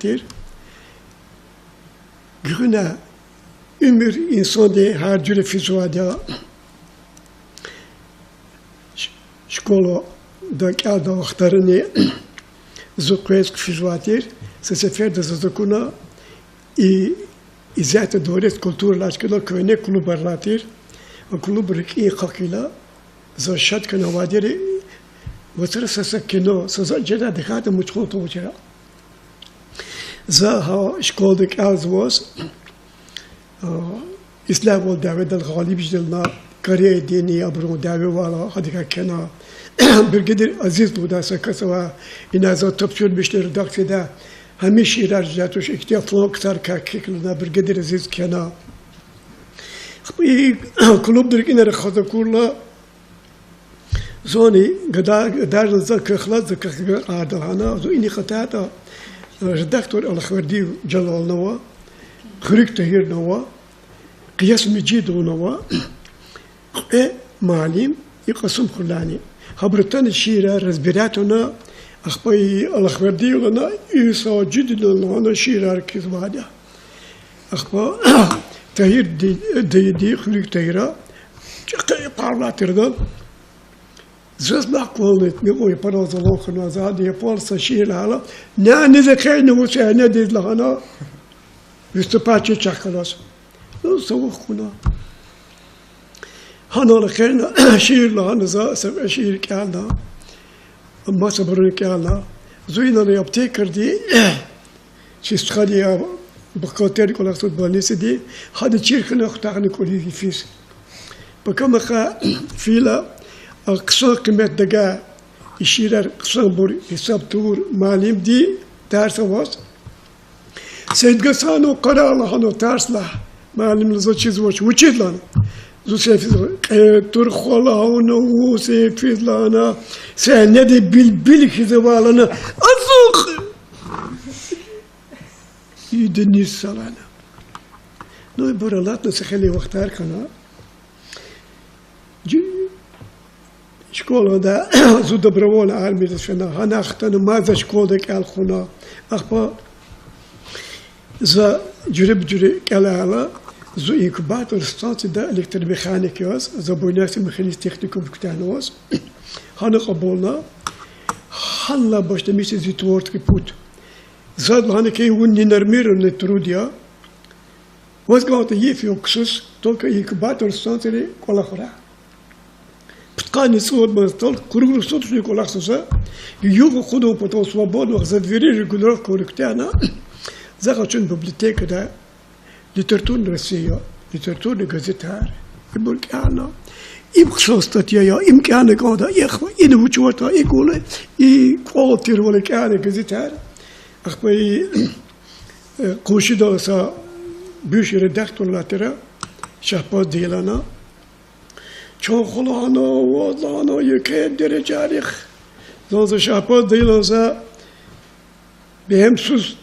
Тир. Гуьгъуьна уьмуьр инсандин гьар жуьре физвайди я. Ш-, школада кӀелдай вахтарини зун къвез хъфизвай тир. Са сеферда заз акуна и Изятда дворец культуры лагьай чкада куьгьне клубар алай тир. А клуб рикӀин хъахила, за шад хьана авайди я, вацра са-са кино, са затӀ жедай, дихьайтӀа муьтӀуьгъ тавуна чара. За гьа школада кӀелзаваз, а, ислягьвал дяведал гъалиб жедална, Кореядин, абурун дявевал гьадакай кхьена. Бригадир Азиз лугьудай са кас авай, ина за тапшурмишна редакцияда, гьамиша шиирар жедай туш, ихьтин фланксар кхьихь лагьана, Бригадир Азиз кхьена. Ахпа и клубдин рикӀинра хаз акурла, зунни гада-, гадарна за квехъ лагьана, за квехъ агакьарда лагьана, зун инихъ атайтӀа, редактор Алахвердиев Жалални ава, Хуьруьг Тагьирни ава, Къияс Межидовни ава, кьве муаллим, и Кьасумхуьрелайни. Гьабуру атана шиирар разбирать авуна, ахпа и Алахвердиевни лагьана, и Сажидини лагьана шиирар кхьизвайди я. Ахпа Тагьир ди-, дайиди, Хуьруьг Тагьира, чӀехи парлай тирди, Заз лагь кӀвални, мукьва япарал залан хьана, за гьада япар са шиир лагьайла, няни за хъейна вуч янадиз лагьана, выступать чахъ галаз. Ну, са вахт хьана. Гьанал эхирна шиир лагьана за, са шиир кӀелна. Масабурун кӀелна. Зун инал аптекадин, чи стхади я, бухгалтердин кӀвалахзава больницадин, гьада чир хьана хутахна кӀвализ йифиз. Пакамахъ фейила, а хъсан къимет тагай, и шиирар хъсанбур гьисаб тавур муаллимди тарс аваз. Сейдгьасан къарагъна гьана тарс лагь, муаллим, за чизвач, вучиз лагьана. Зун сефиз кьетӀур хва лагьана, вун сефиз лагьана, сенеди билбил хьиз ава лагьана, ацукь! Ида низ са лагьана. Ну, ибур алатна са хейлин вахтар хьана. Жи-, школада зун добровольно армиядиз фена, гьана хтана мад за школада кӀел хъувуна. Ахпа за жуьреба-жуьре кӀелайла, зун инкубатор станцияда электромеханик яз, за Буйнакск машинист-техникум куьтягьнаваз. Гьана кьабулна, гьанлай башламишна зи творческий путь. Заз лагьана хьи, вун ненормированный труд я. Ваз кӀанда йиф-югъ ксус, только инкубатор станцияда кӀвалахрай. Пудкъанни цӀуд ман, только круглосуточно кӀвалахзава за, югъ акъудун патал свободно за двери регулировка авур куьтягьна, за къачуна библиотекада Литературная Россия, литературный газетар, ибур кӀелна. Им хъсан статья я, им кӀелна кӀанда, эхва, ина вуч аватӀа, и кӀвале, и кӀвал тирвал кӀелна газетар. Ахпа и Э, къуншидал са бывший редактор алай тир, Шагьбаз дилана. Чан хва лагьана, ваз лагьана, еке дережайрихъ. Заз за Шагьбаз дилан за бегьемсуз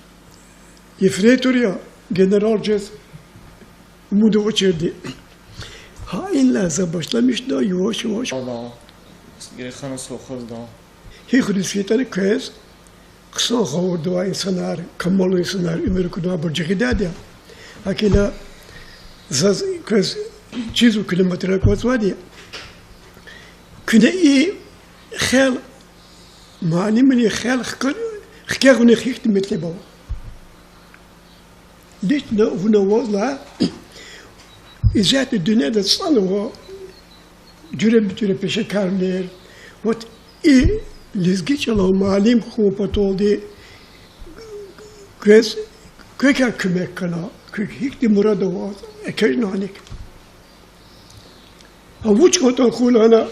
ефрейтор я, генерал жез умуд авачирди. Гьа инлай за башламишна яваш-яваш. Ала, герек хьана совхозда. Гьихьтин хьайитӀани квез хъсан гъавурда авай инсанар, камаллу инсанар, уьмуьр акунвайбур жагъидайди я. ГьакӀ хьайила заз квез чизва, куьне материал кӀватӀзавайди я. Куьне и хел, муаллимрин хел хкаж-, хкягъунихъ гьихьтин метлеб ава. Лично вуна ваз лагь, исятда дуьньяда цӀанва жуьреба-жуьре пешекарвилер. Вот и лезги чӀалан муаллим хьун паталди квез квекай куьмек хьана, куь гьихьтин мурад аваз, экечӀна аник. А вуч кӀантӀан хьуй лагьана,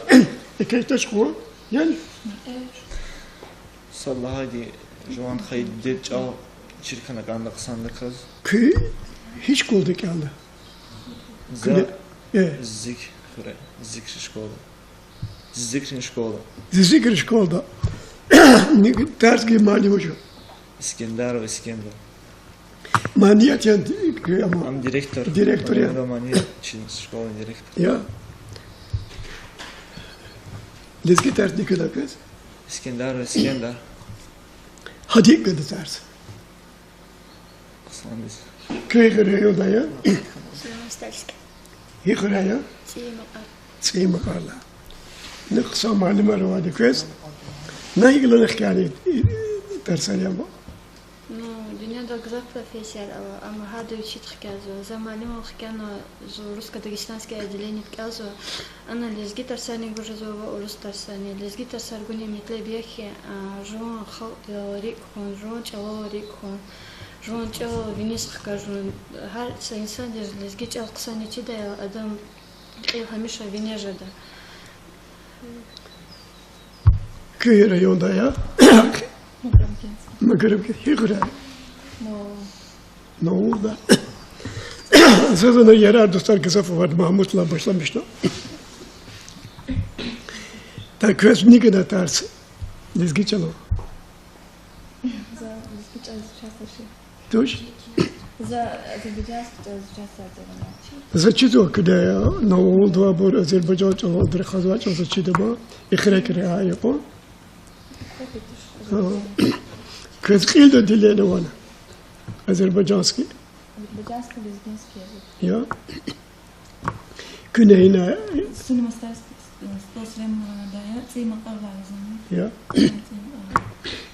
экечӀдач хьуй, яни? Сад лагьайди, жуван хайи дидед чӀал чир хьана кӀанда хъсандаказ. Куьн гьи школада кӀелна? За Куьне-, э. Зикр хуьре, Зикр школа. Зикрин школа. Зикрин школада. Ни тарс гайи муаллим вуж я? Искендаров Искендар. Манияти я, ама. Ам директор. Директор я. Манияти школин директор. Я. Лезги тарс ни кӀелда квез? Искендаров Искендар. Гьада гьикӀ гада тарс? Хъсандиз. Куьн гьи райондай я? Северо-Стальск. Гьи хуьряй я? ЦӀийи Макьар. ЦӀийи Макьарда. Ну, хъсан муаллимар авайди квез. На гьикӀ лагьана хкяни тарсар я ма? Ну, дуьньяда гзаф профессияр ава, амма гьада вичи хкязава. За муаллимвал хкяна, зун русско-дагестанский отделениеда кӀелзава. Ана лезги тарсарни гуз жезва ва урус тарсарни. Лезги тарсар гунин метлеб я хьи, а, жуван халкьдал рикӀ хьун, жуван чӀалал рикӀ хьун, жуван чӀал виниз хкажун. Гьар са инсандиз лезги чӀал хъсанни чидайла, адан кьил гьамиша вине жеда. Куьн гьи райондай я? Макаров. Макаров, гьи хуьряй? Новоулда. Заз ана ярар-дустар гзаф авайди, Магьмуддилай башламишна. Так квез ни кӀелда тарс лезги чӀалан? За лезги чӀал изучать авачир. Туш? За азербайжанский чӀал изучать авачир. За чизва куьне, Новоулда авайбур азербайжан чӀалалди рахазвай чӀал за чида ма, эхирекра гьа я кьван. Квез кьилди отделение авани? Азербайжанский. Азербайжанско-лезгинский язык. Я. Куьне гьина? Сунни Мустафа. Стос рем мана дая, цӀи макьар варзани. Я. ЦӀи макьар.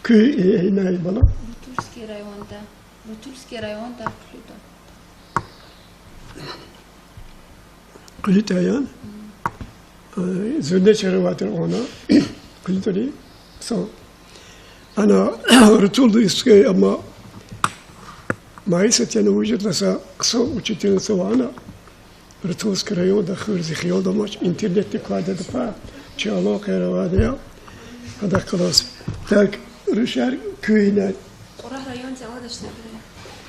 Куь, э, инай бала? Бутырский районда. Бутырский районда Клюта. Кьилитӏа яни? Э, зуьрне чара авайтир вуна. Кьилитӏари сан. Ана рутулди иске, амма Маисат яни вужуд ласа хъсан учительница ава ана. Рутульский районда хуьр, зи хиялда амач, интернетдик квайди пай, чи алакъаяр авайди я. Гьадахъ галаз. Так, рушар куьнай. Кьурагь районди Аладаш хуьре.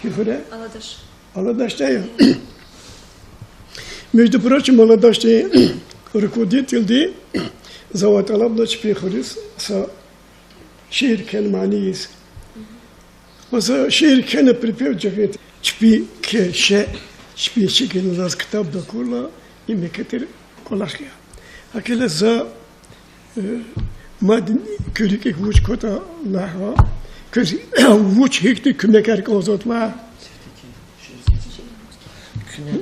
Куь хуьре? Аладаш. Аладашда я. Между прочим, Аладашдин руководительди завай тӏалабна чпин хуьруьз са шиир кхьена манийиз. Ва за шиир кхьена припев жагъид. Чпи кхьей шей, чпин шикилни заз ктабда акурла, и мекетир кӏвалах я. Гьакӏ хьайила за, э, мад куь рикӏик вуч кватӏа лагьа, квез вуч гьихьтин куьмекар кӏанзаватӏа лагь. Куьне,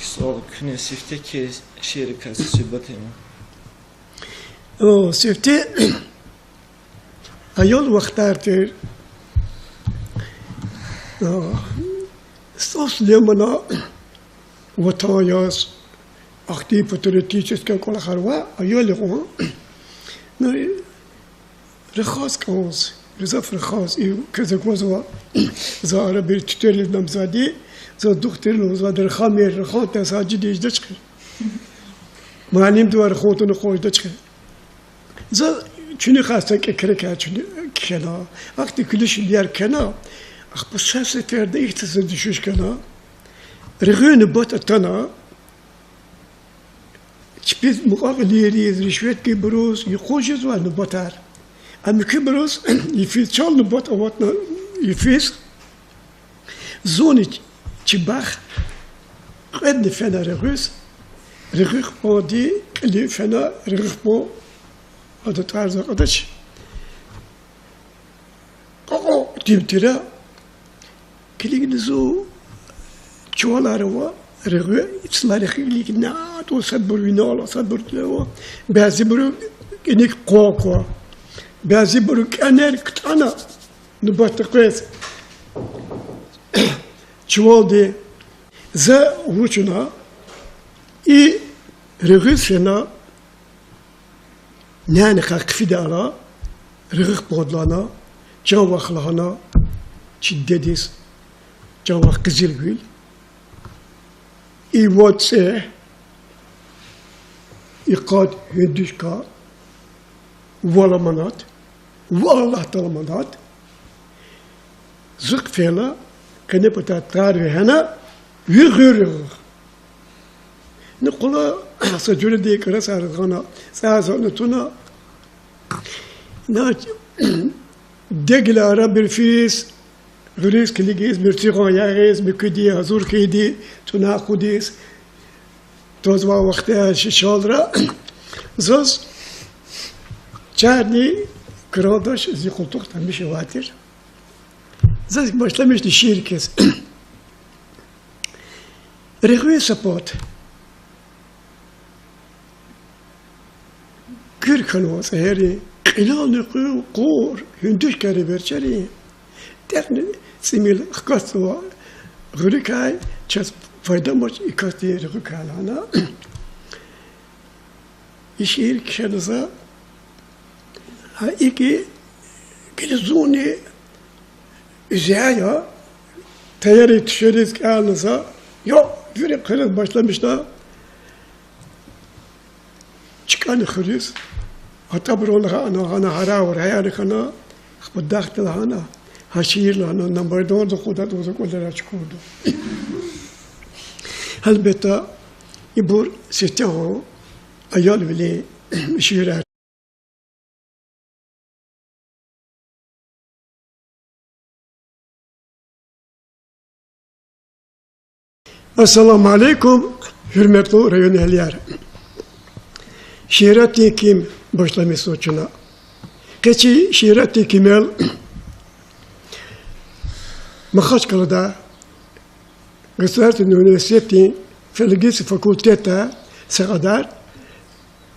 суал, куьне сифте кхьей шииррикай са суьгьбет ама. О, сифте аял вахтар тир. О, Стӏал Сулеймана ватан яз, ахьтин патриотический кӏвалахар ва аял икьван. Ну, рахаз кӏанз, гзаф рахаз, и квез аквазва, за арабир туьтуьрдиз намзадди, за духтур лугьузвайди, рахамир, рахайтӏа сажидиз жедач хьи. Муаллимдивай рахун туна хъваз жедач хьи. За чуьнуьхай са кӏекрекай чуьнуь кхьена, ахьтин куьлуь шиирар кхьена, ахпа са сеферда ихьтин са дуьшуьш хьана. Регъуьн нубат атана, чпиз мукьва-кьилийриз, ришветгийбуруз юкъуз жезвай нубатар. А муькуьбуруз йифиз чал нубат аватна йифиз. Зунни чи бах кьведни фена регъуьз, регъуьхбанди кьилив фена, регъуьхбан ада тӏвар-за акьадач. Кьакьа тим тира, килигна зун чувалар ава, регъуь ицларихъ илигна, тӏвар садбур винел ала, садбур тӏвар ава, бязибуру кӏаник къван ква, бязибуру кӏанер ктӏана, нубатда къвез чувалди. За вуч авуна, и регъуьз фена, нянихъай хъфидайла, регъуьхбанд лагьана, чан вах лагьана, чи дедиз, чан вах къизилвил, и вад цӏегь, и къад гьуьндуьшка, вал аманат, вал Аллагьдал аманат. Зукь фейила, къенепатар тар вегьена, ви гъуьр регъуьх. Ни къула са жуьредин кӏарасар гъана, цӏай затӏни туна. На дегила арабир физ, гъуьруьз килигиз, муьрцигъан ягъиз, муькуьди гьазур хьайиди, туна акъудиз, твазвай вахтар шишалра. Заз чарни крандаш зи къултухда гьамиша авай тир. Заз башламишна шиир кхьиз. Регъуьн са пад. Куьр хьанва цӏегьери, кьилелни къуьл, къур, гьуьндуьшкари верчери. Тӏекьни цӏимил хкатзава гъуьруькай, чаз файда амач и касдин регъуькай лагьана. И шиир кхьена за, гьа икӏ, гила зунни уьзя я, таяри тушириз кӏелна за, я, вири хъвариз башламишна, чкӏана хуьруьз, атӏабурун гьана, гьана гьарай-вараяр хьана, ахпа дахдал гьана, гьа шиир лагьана, на майданда акъудайтӏа, за кӏвалера чукурда. Гьелбетда, ибур сифтегьан аялвилин шиирар. Ассаламу алейкум, гьуьрметлу районэгьлияр! Шииратдин ким башламишзава чна. Къе чи шииратдин кимел Махачкъалада государственный университетдин филологический факультетда са кьадар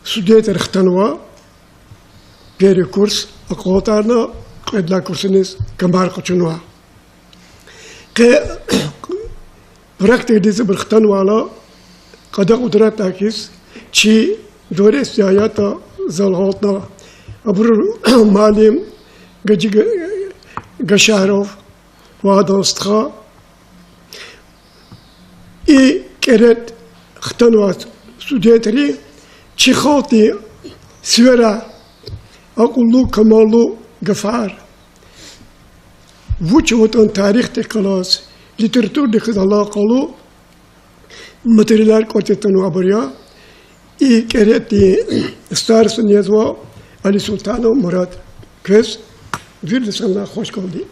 Студентар хтанва, первый курс акьалтӀарна, кьвед лагьай курсуниз камар къачунва. Къе практикадиз абур хтанвайла, къада-къудратдай хьиз, чи дворец ятӀа зал гьалтна, абурун муаллим Гаджи Га-, Гашаров ва адан стха, и кӀеретӀ хтанвай студентри чи халкьдин сивера акьуллу, камаллу гафар, вуч аватӀани тарихдихъ галаз, литературадихъ алакъалу материалар кӀватӀ атанвайбур я. И кӀеретӀдин старостани язва Алисултанов Мурад. Квез виридаз хвашкалди.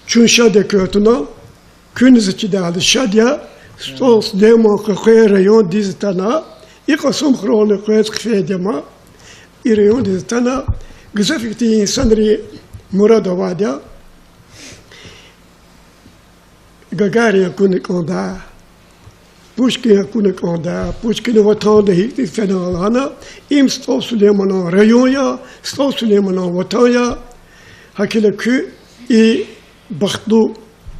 Чун шад я квез атуна, куьн за чидайла шад я, СтӀал Сулейман къекъвей райондиз атана, и Кьасумхуьрелни къвез хъфейди я ман, и райондиз атана, гзаф ихьтин инсанрин мурад авайди я. Гагарин акуна кӀанда, Пушкин акуна кӀанда, Пушкина ватанда гьикӀ тир фена лагьана, им СтӀал Сулейманан район я, СтӀал Сулейманан ватан я. ГьакӀ хьайила куьн и бахтлу,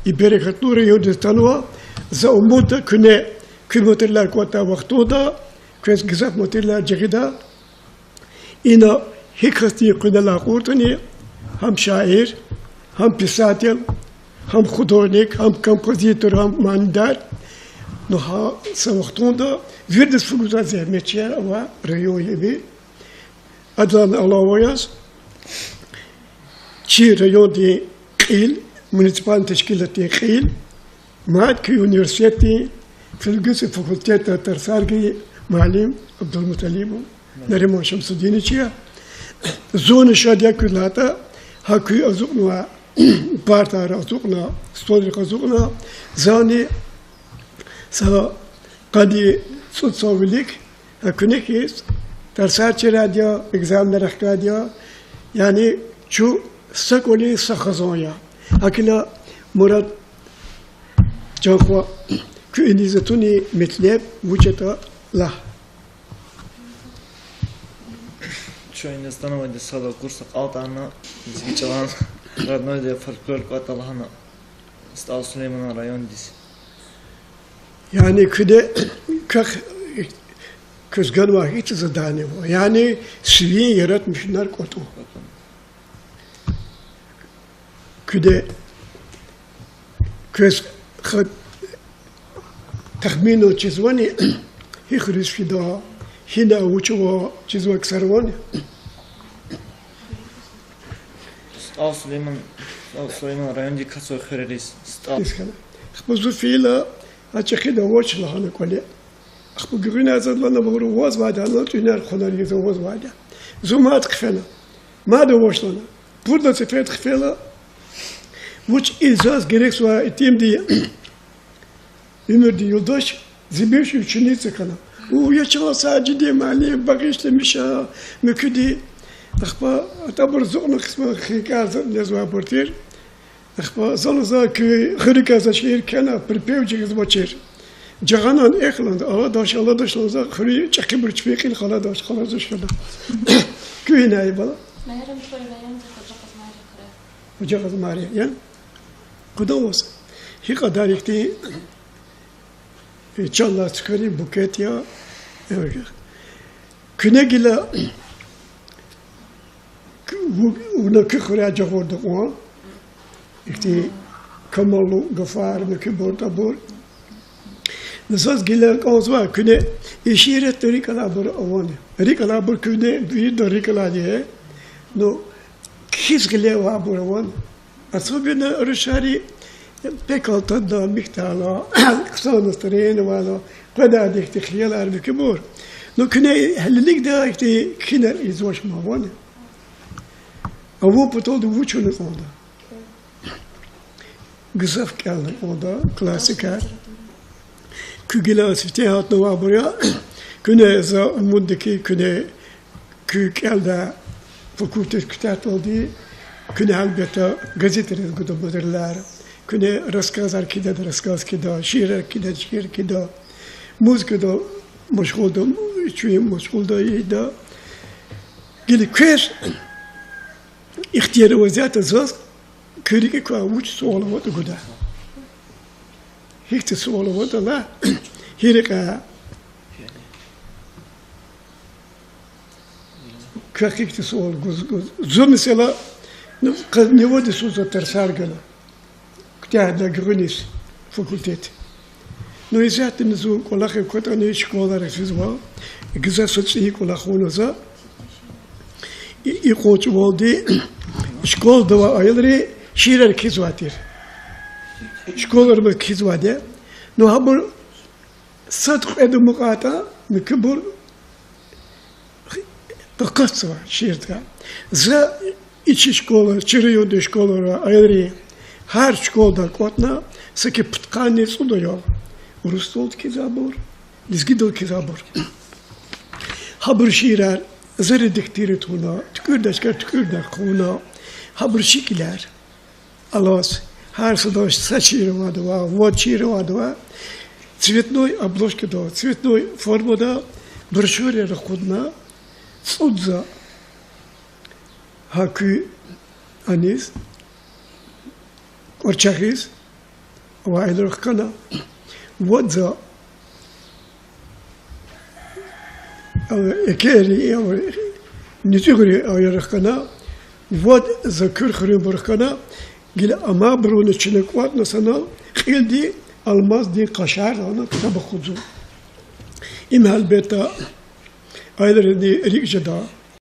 и берекатлу райондиз атанва, за умудда куьне куь материалар кӀватӀдай вахтунда, квез гзаф материалар жагъида. Ина гьи касдин къуьнелай кьуртӀани, гьам шаир, гьам писатель, гьам художник, гьам композитор, гьам манидар. Ну, гьа са вахтунда виридаз фу гузвай зегьметчияр авай район я им. Адалай алава яз, чи райондин кьил, муниципальный тешкилатдин кьил, мад куь университетдин филология факультетда тарсар гайи муаллим Абдулмуталибов Нариман Шамсудинович я. Зунни шад я куьн лагьайтӀа, гьа куьн ацукьнавай партаяр ацукьна, столрихъ ацукьна, зани са къанни цӀуд йисан вилик гьа куьне хьиз тарсар чирайди я, экзаменар ахкайди я, яни чун са кӀвалин са хизан я. ГьакӀ хьайила, Мурад, чан хва, куьн иниз атунин метлеб вуч ятӀа лагь. Чун иниз атанвайди сад лагьай курс акьалтӀарна, лезги чӀалан родной я фольклор кӀватӀда лагьана, СтӀал Сулейманан райондиз. Яни куьне квехъ, квез ганвай гьич задание ава, яни сивин яратмишунар кӀватӀун. Куьне, квез хъ-, тахминан чизвани, гьи хуьруьз фида, гьина вуч ава, чизвай ксар авани? СтӀал Сулейман, СтӀал Сулейман райондин кацвай хуьрериз СтӀал. Ахпа зун фейила, а чӀехида авач лагьана кӀвале. Ахпа гуьгъуьниз заз лагьана, абуру авазвайди я, тӀуьнар-хъванар ийиз авазвайди я. Зун мад хъфена. Мад авач лагьана. Пуд лагьай сеферда хъфейила, вуч и заз герекзавай итимдин уьмуьрдин юлдаш, зи бывший ученица хьана. У, я чан Сажидин муаллим, багъишламиша, муькуьди. Ахпа атӀа абур зукьна хъсан хинкӀар за незвайбур тир. Ахпа за лугьузва, куь хуьруькай за шиир кхьена, припев жагъизвачир. Жагъанан эхлан, аладач, аладач лугьузва, хуьруьн чӀехибур чпин кьил хъаладач, хъаладач хьана. Куьн гьинай бала? Мегьарамдхуьр районда Хажагъаз Мария хуьре. Хажагъаз Мария, я? Къудан ваз. Гьи кьадар ихьтин, э, чан алай цуькверин букет я, э, куьне гила Ву-, вуна куь хуьряй жагъурда кьван. Ихьтин камаллу гафар, муькуьбур, тӀабур. Ну, заз гила кӀанзава, куьне и шииратда рикӀ алайбур авани? РикӀ алайбур куьне вирида рикӀ алайди я. Ну, кхьиз гъиле авайбур авани? Особенно рушари пекалтадна, михьдайла, хъсан настроениедайла, къведайди ихьтин хиялар, муькуьбур. Ну, куьне гьелелигда ихьтин кхьинар ийизвач ман авани? Авун паталди вуч авуна кӀанда? Гзаф кӀелна кӀанда классикар. Куь гила сифте гьатнавайбур я, куьне за умудда хьи, куьне куь кӀелдай факультет куьтягьдалди, куьне гьелбетда газетриз гуда материалар, куьне рассказар кхьидайди рассказ кхьида, шиирар кхьидайди шиир кхьида, музыкадал машгъулда, Чун машгъулда ийида. Гила квез ихтияр аваз ятӀа заз куь рикӀик квай вуч суал аватӀа гуда. Гьихьтин суал аватӀа лагь, гьи рекьяй. Квехъ гьихьтин суал гуз, гуз. Зун месела, ну, къад-, невадин йисуз за тарсар гана. Куьтягьна гуьгъуьниз факультет. Ну, исятдани зун кӀвалахиз кватӀани школайра физва, гзаф са цӀийи кӀвалах авуна за. И, и къванцвалди школада авай аялри шиирар кхьизвай тир. Школайра мад кхьизвайди я. Ну, гьабур сад-кьвед амукьайтӀа, муькуьбур къакъатзава шиирдикай. За и чи школа, чи райондин школайра аялри гьар школадай кӀватӀна, саки пудкъанни цӀуд аял. Урусдалди кхьизвайбур, лезгидалди кхьизвайбур. Гьабурун шиирар за редактировать авуна, туькӀуьрдачкар туькӀуьрдай хъувуна, гьабурун шикилар алаз, гьар садан са шиир авайди ва вад шиир авайди ва цветной обложкада, цветной формада брошюраяр акъудна, цӀуд за гьа куь аниз, КӀварчагъиз авай аялрихъ хьана, вад за а, экерин, а, НуцӀуьгърин аялрихъ хьана, вад за Куьр хуьруьнбурухъ хьана, гила амайбуруни чна кӀватӀна санал кьилди Алмаздин къашар лагьана ктаб акъудзава. Им гьелбетда аялрини рикӀ жеда.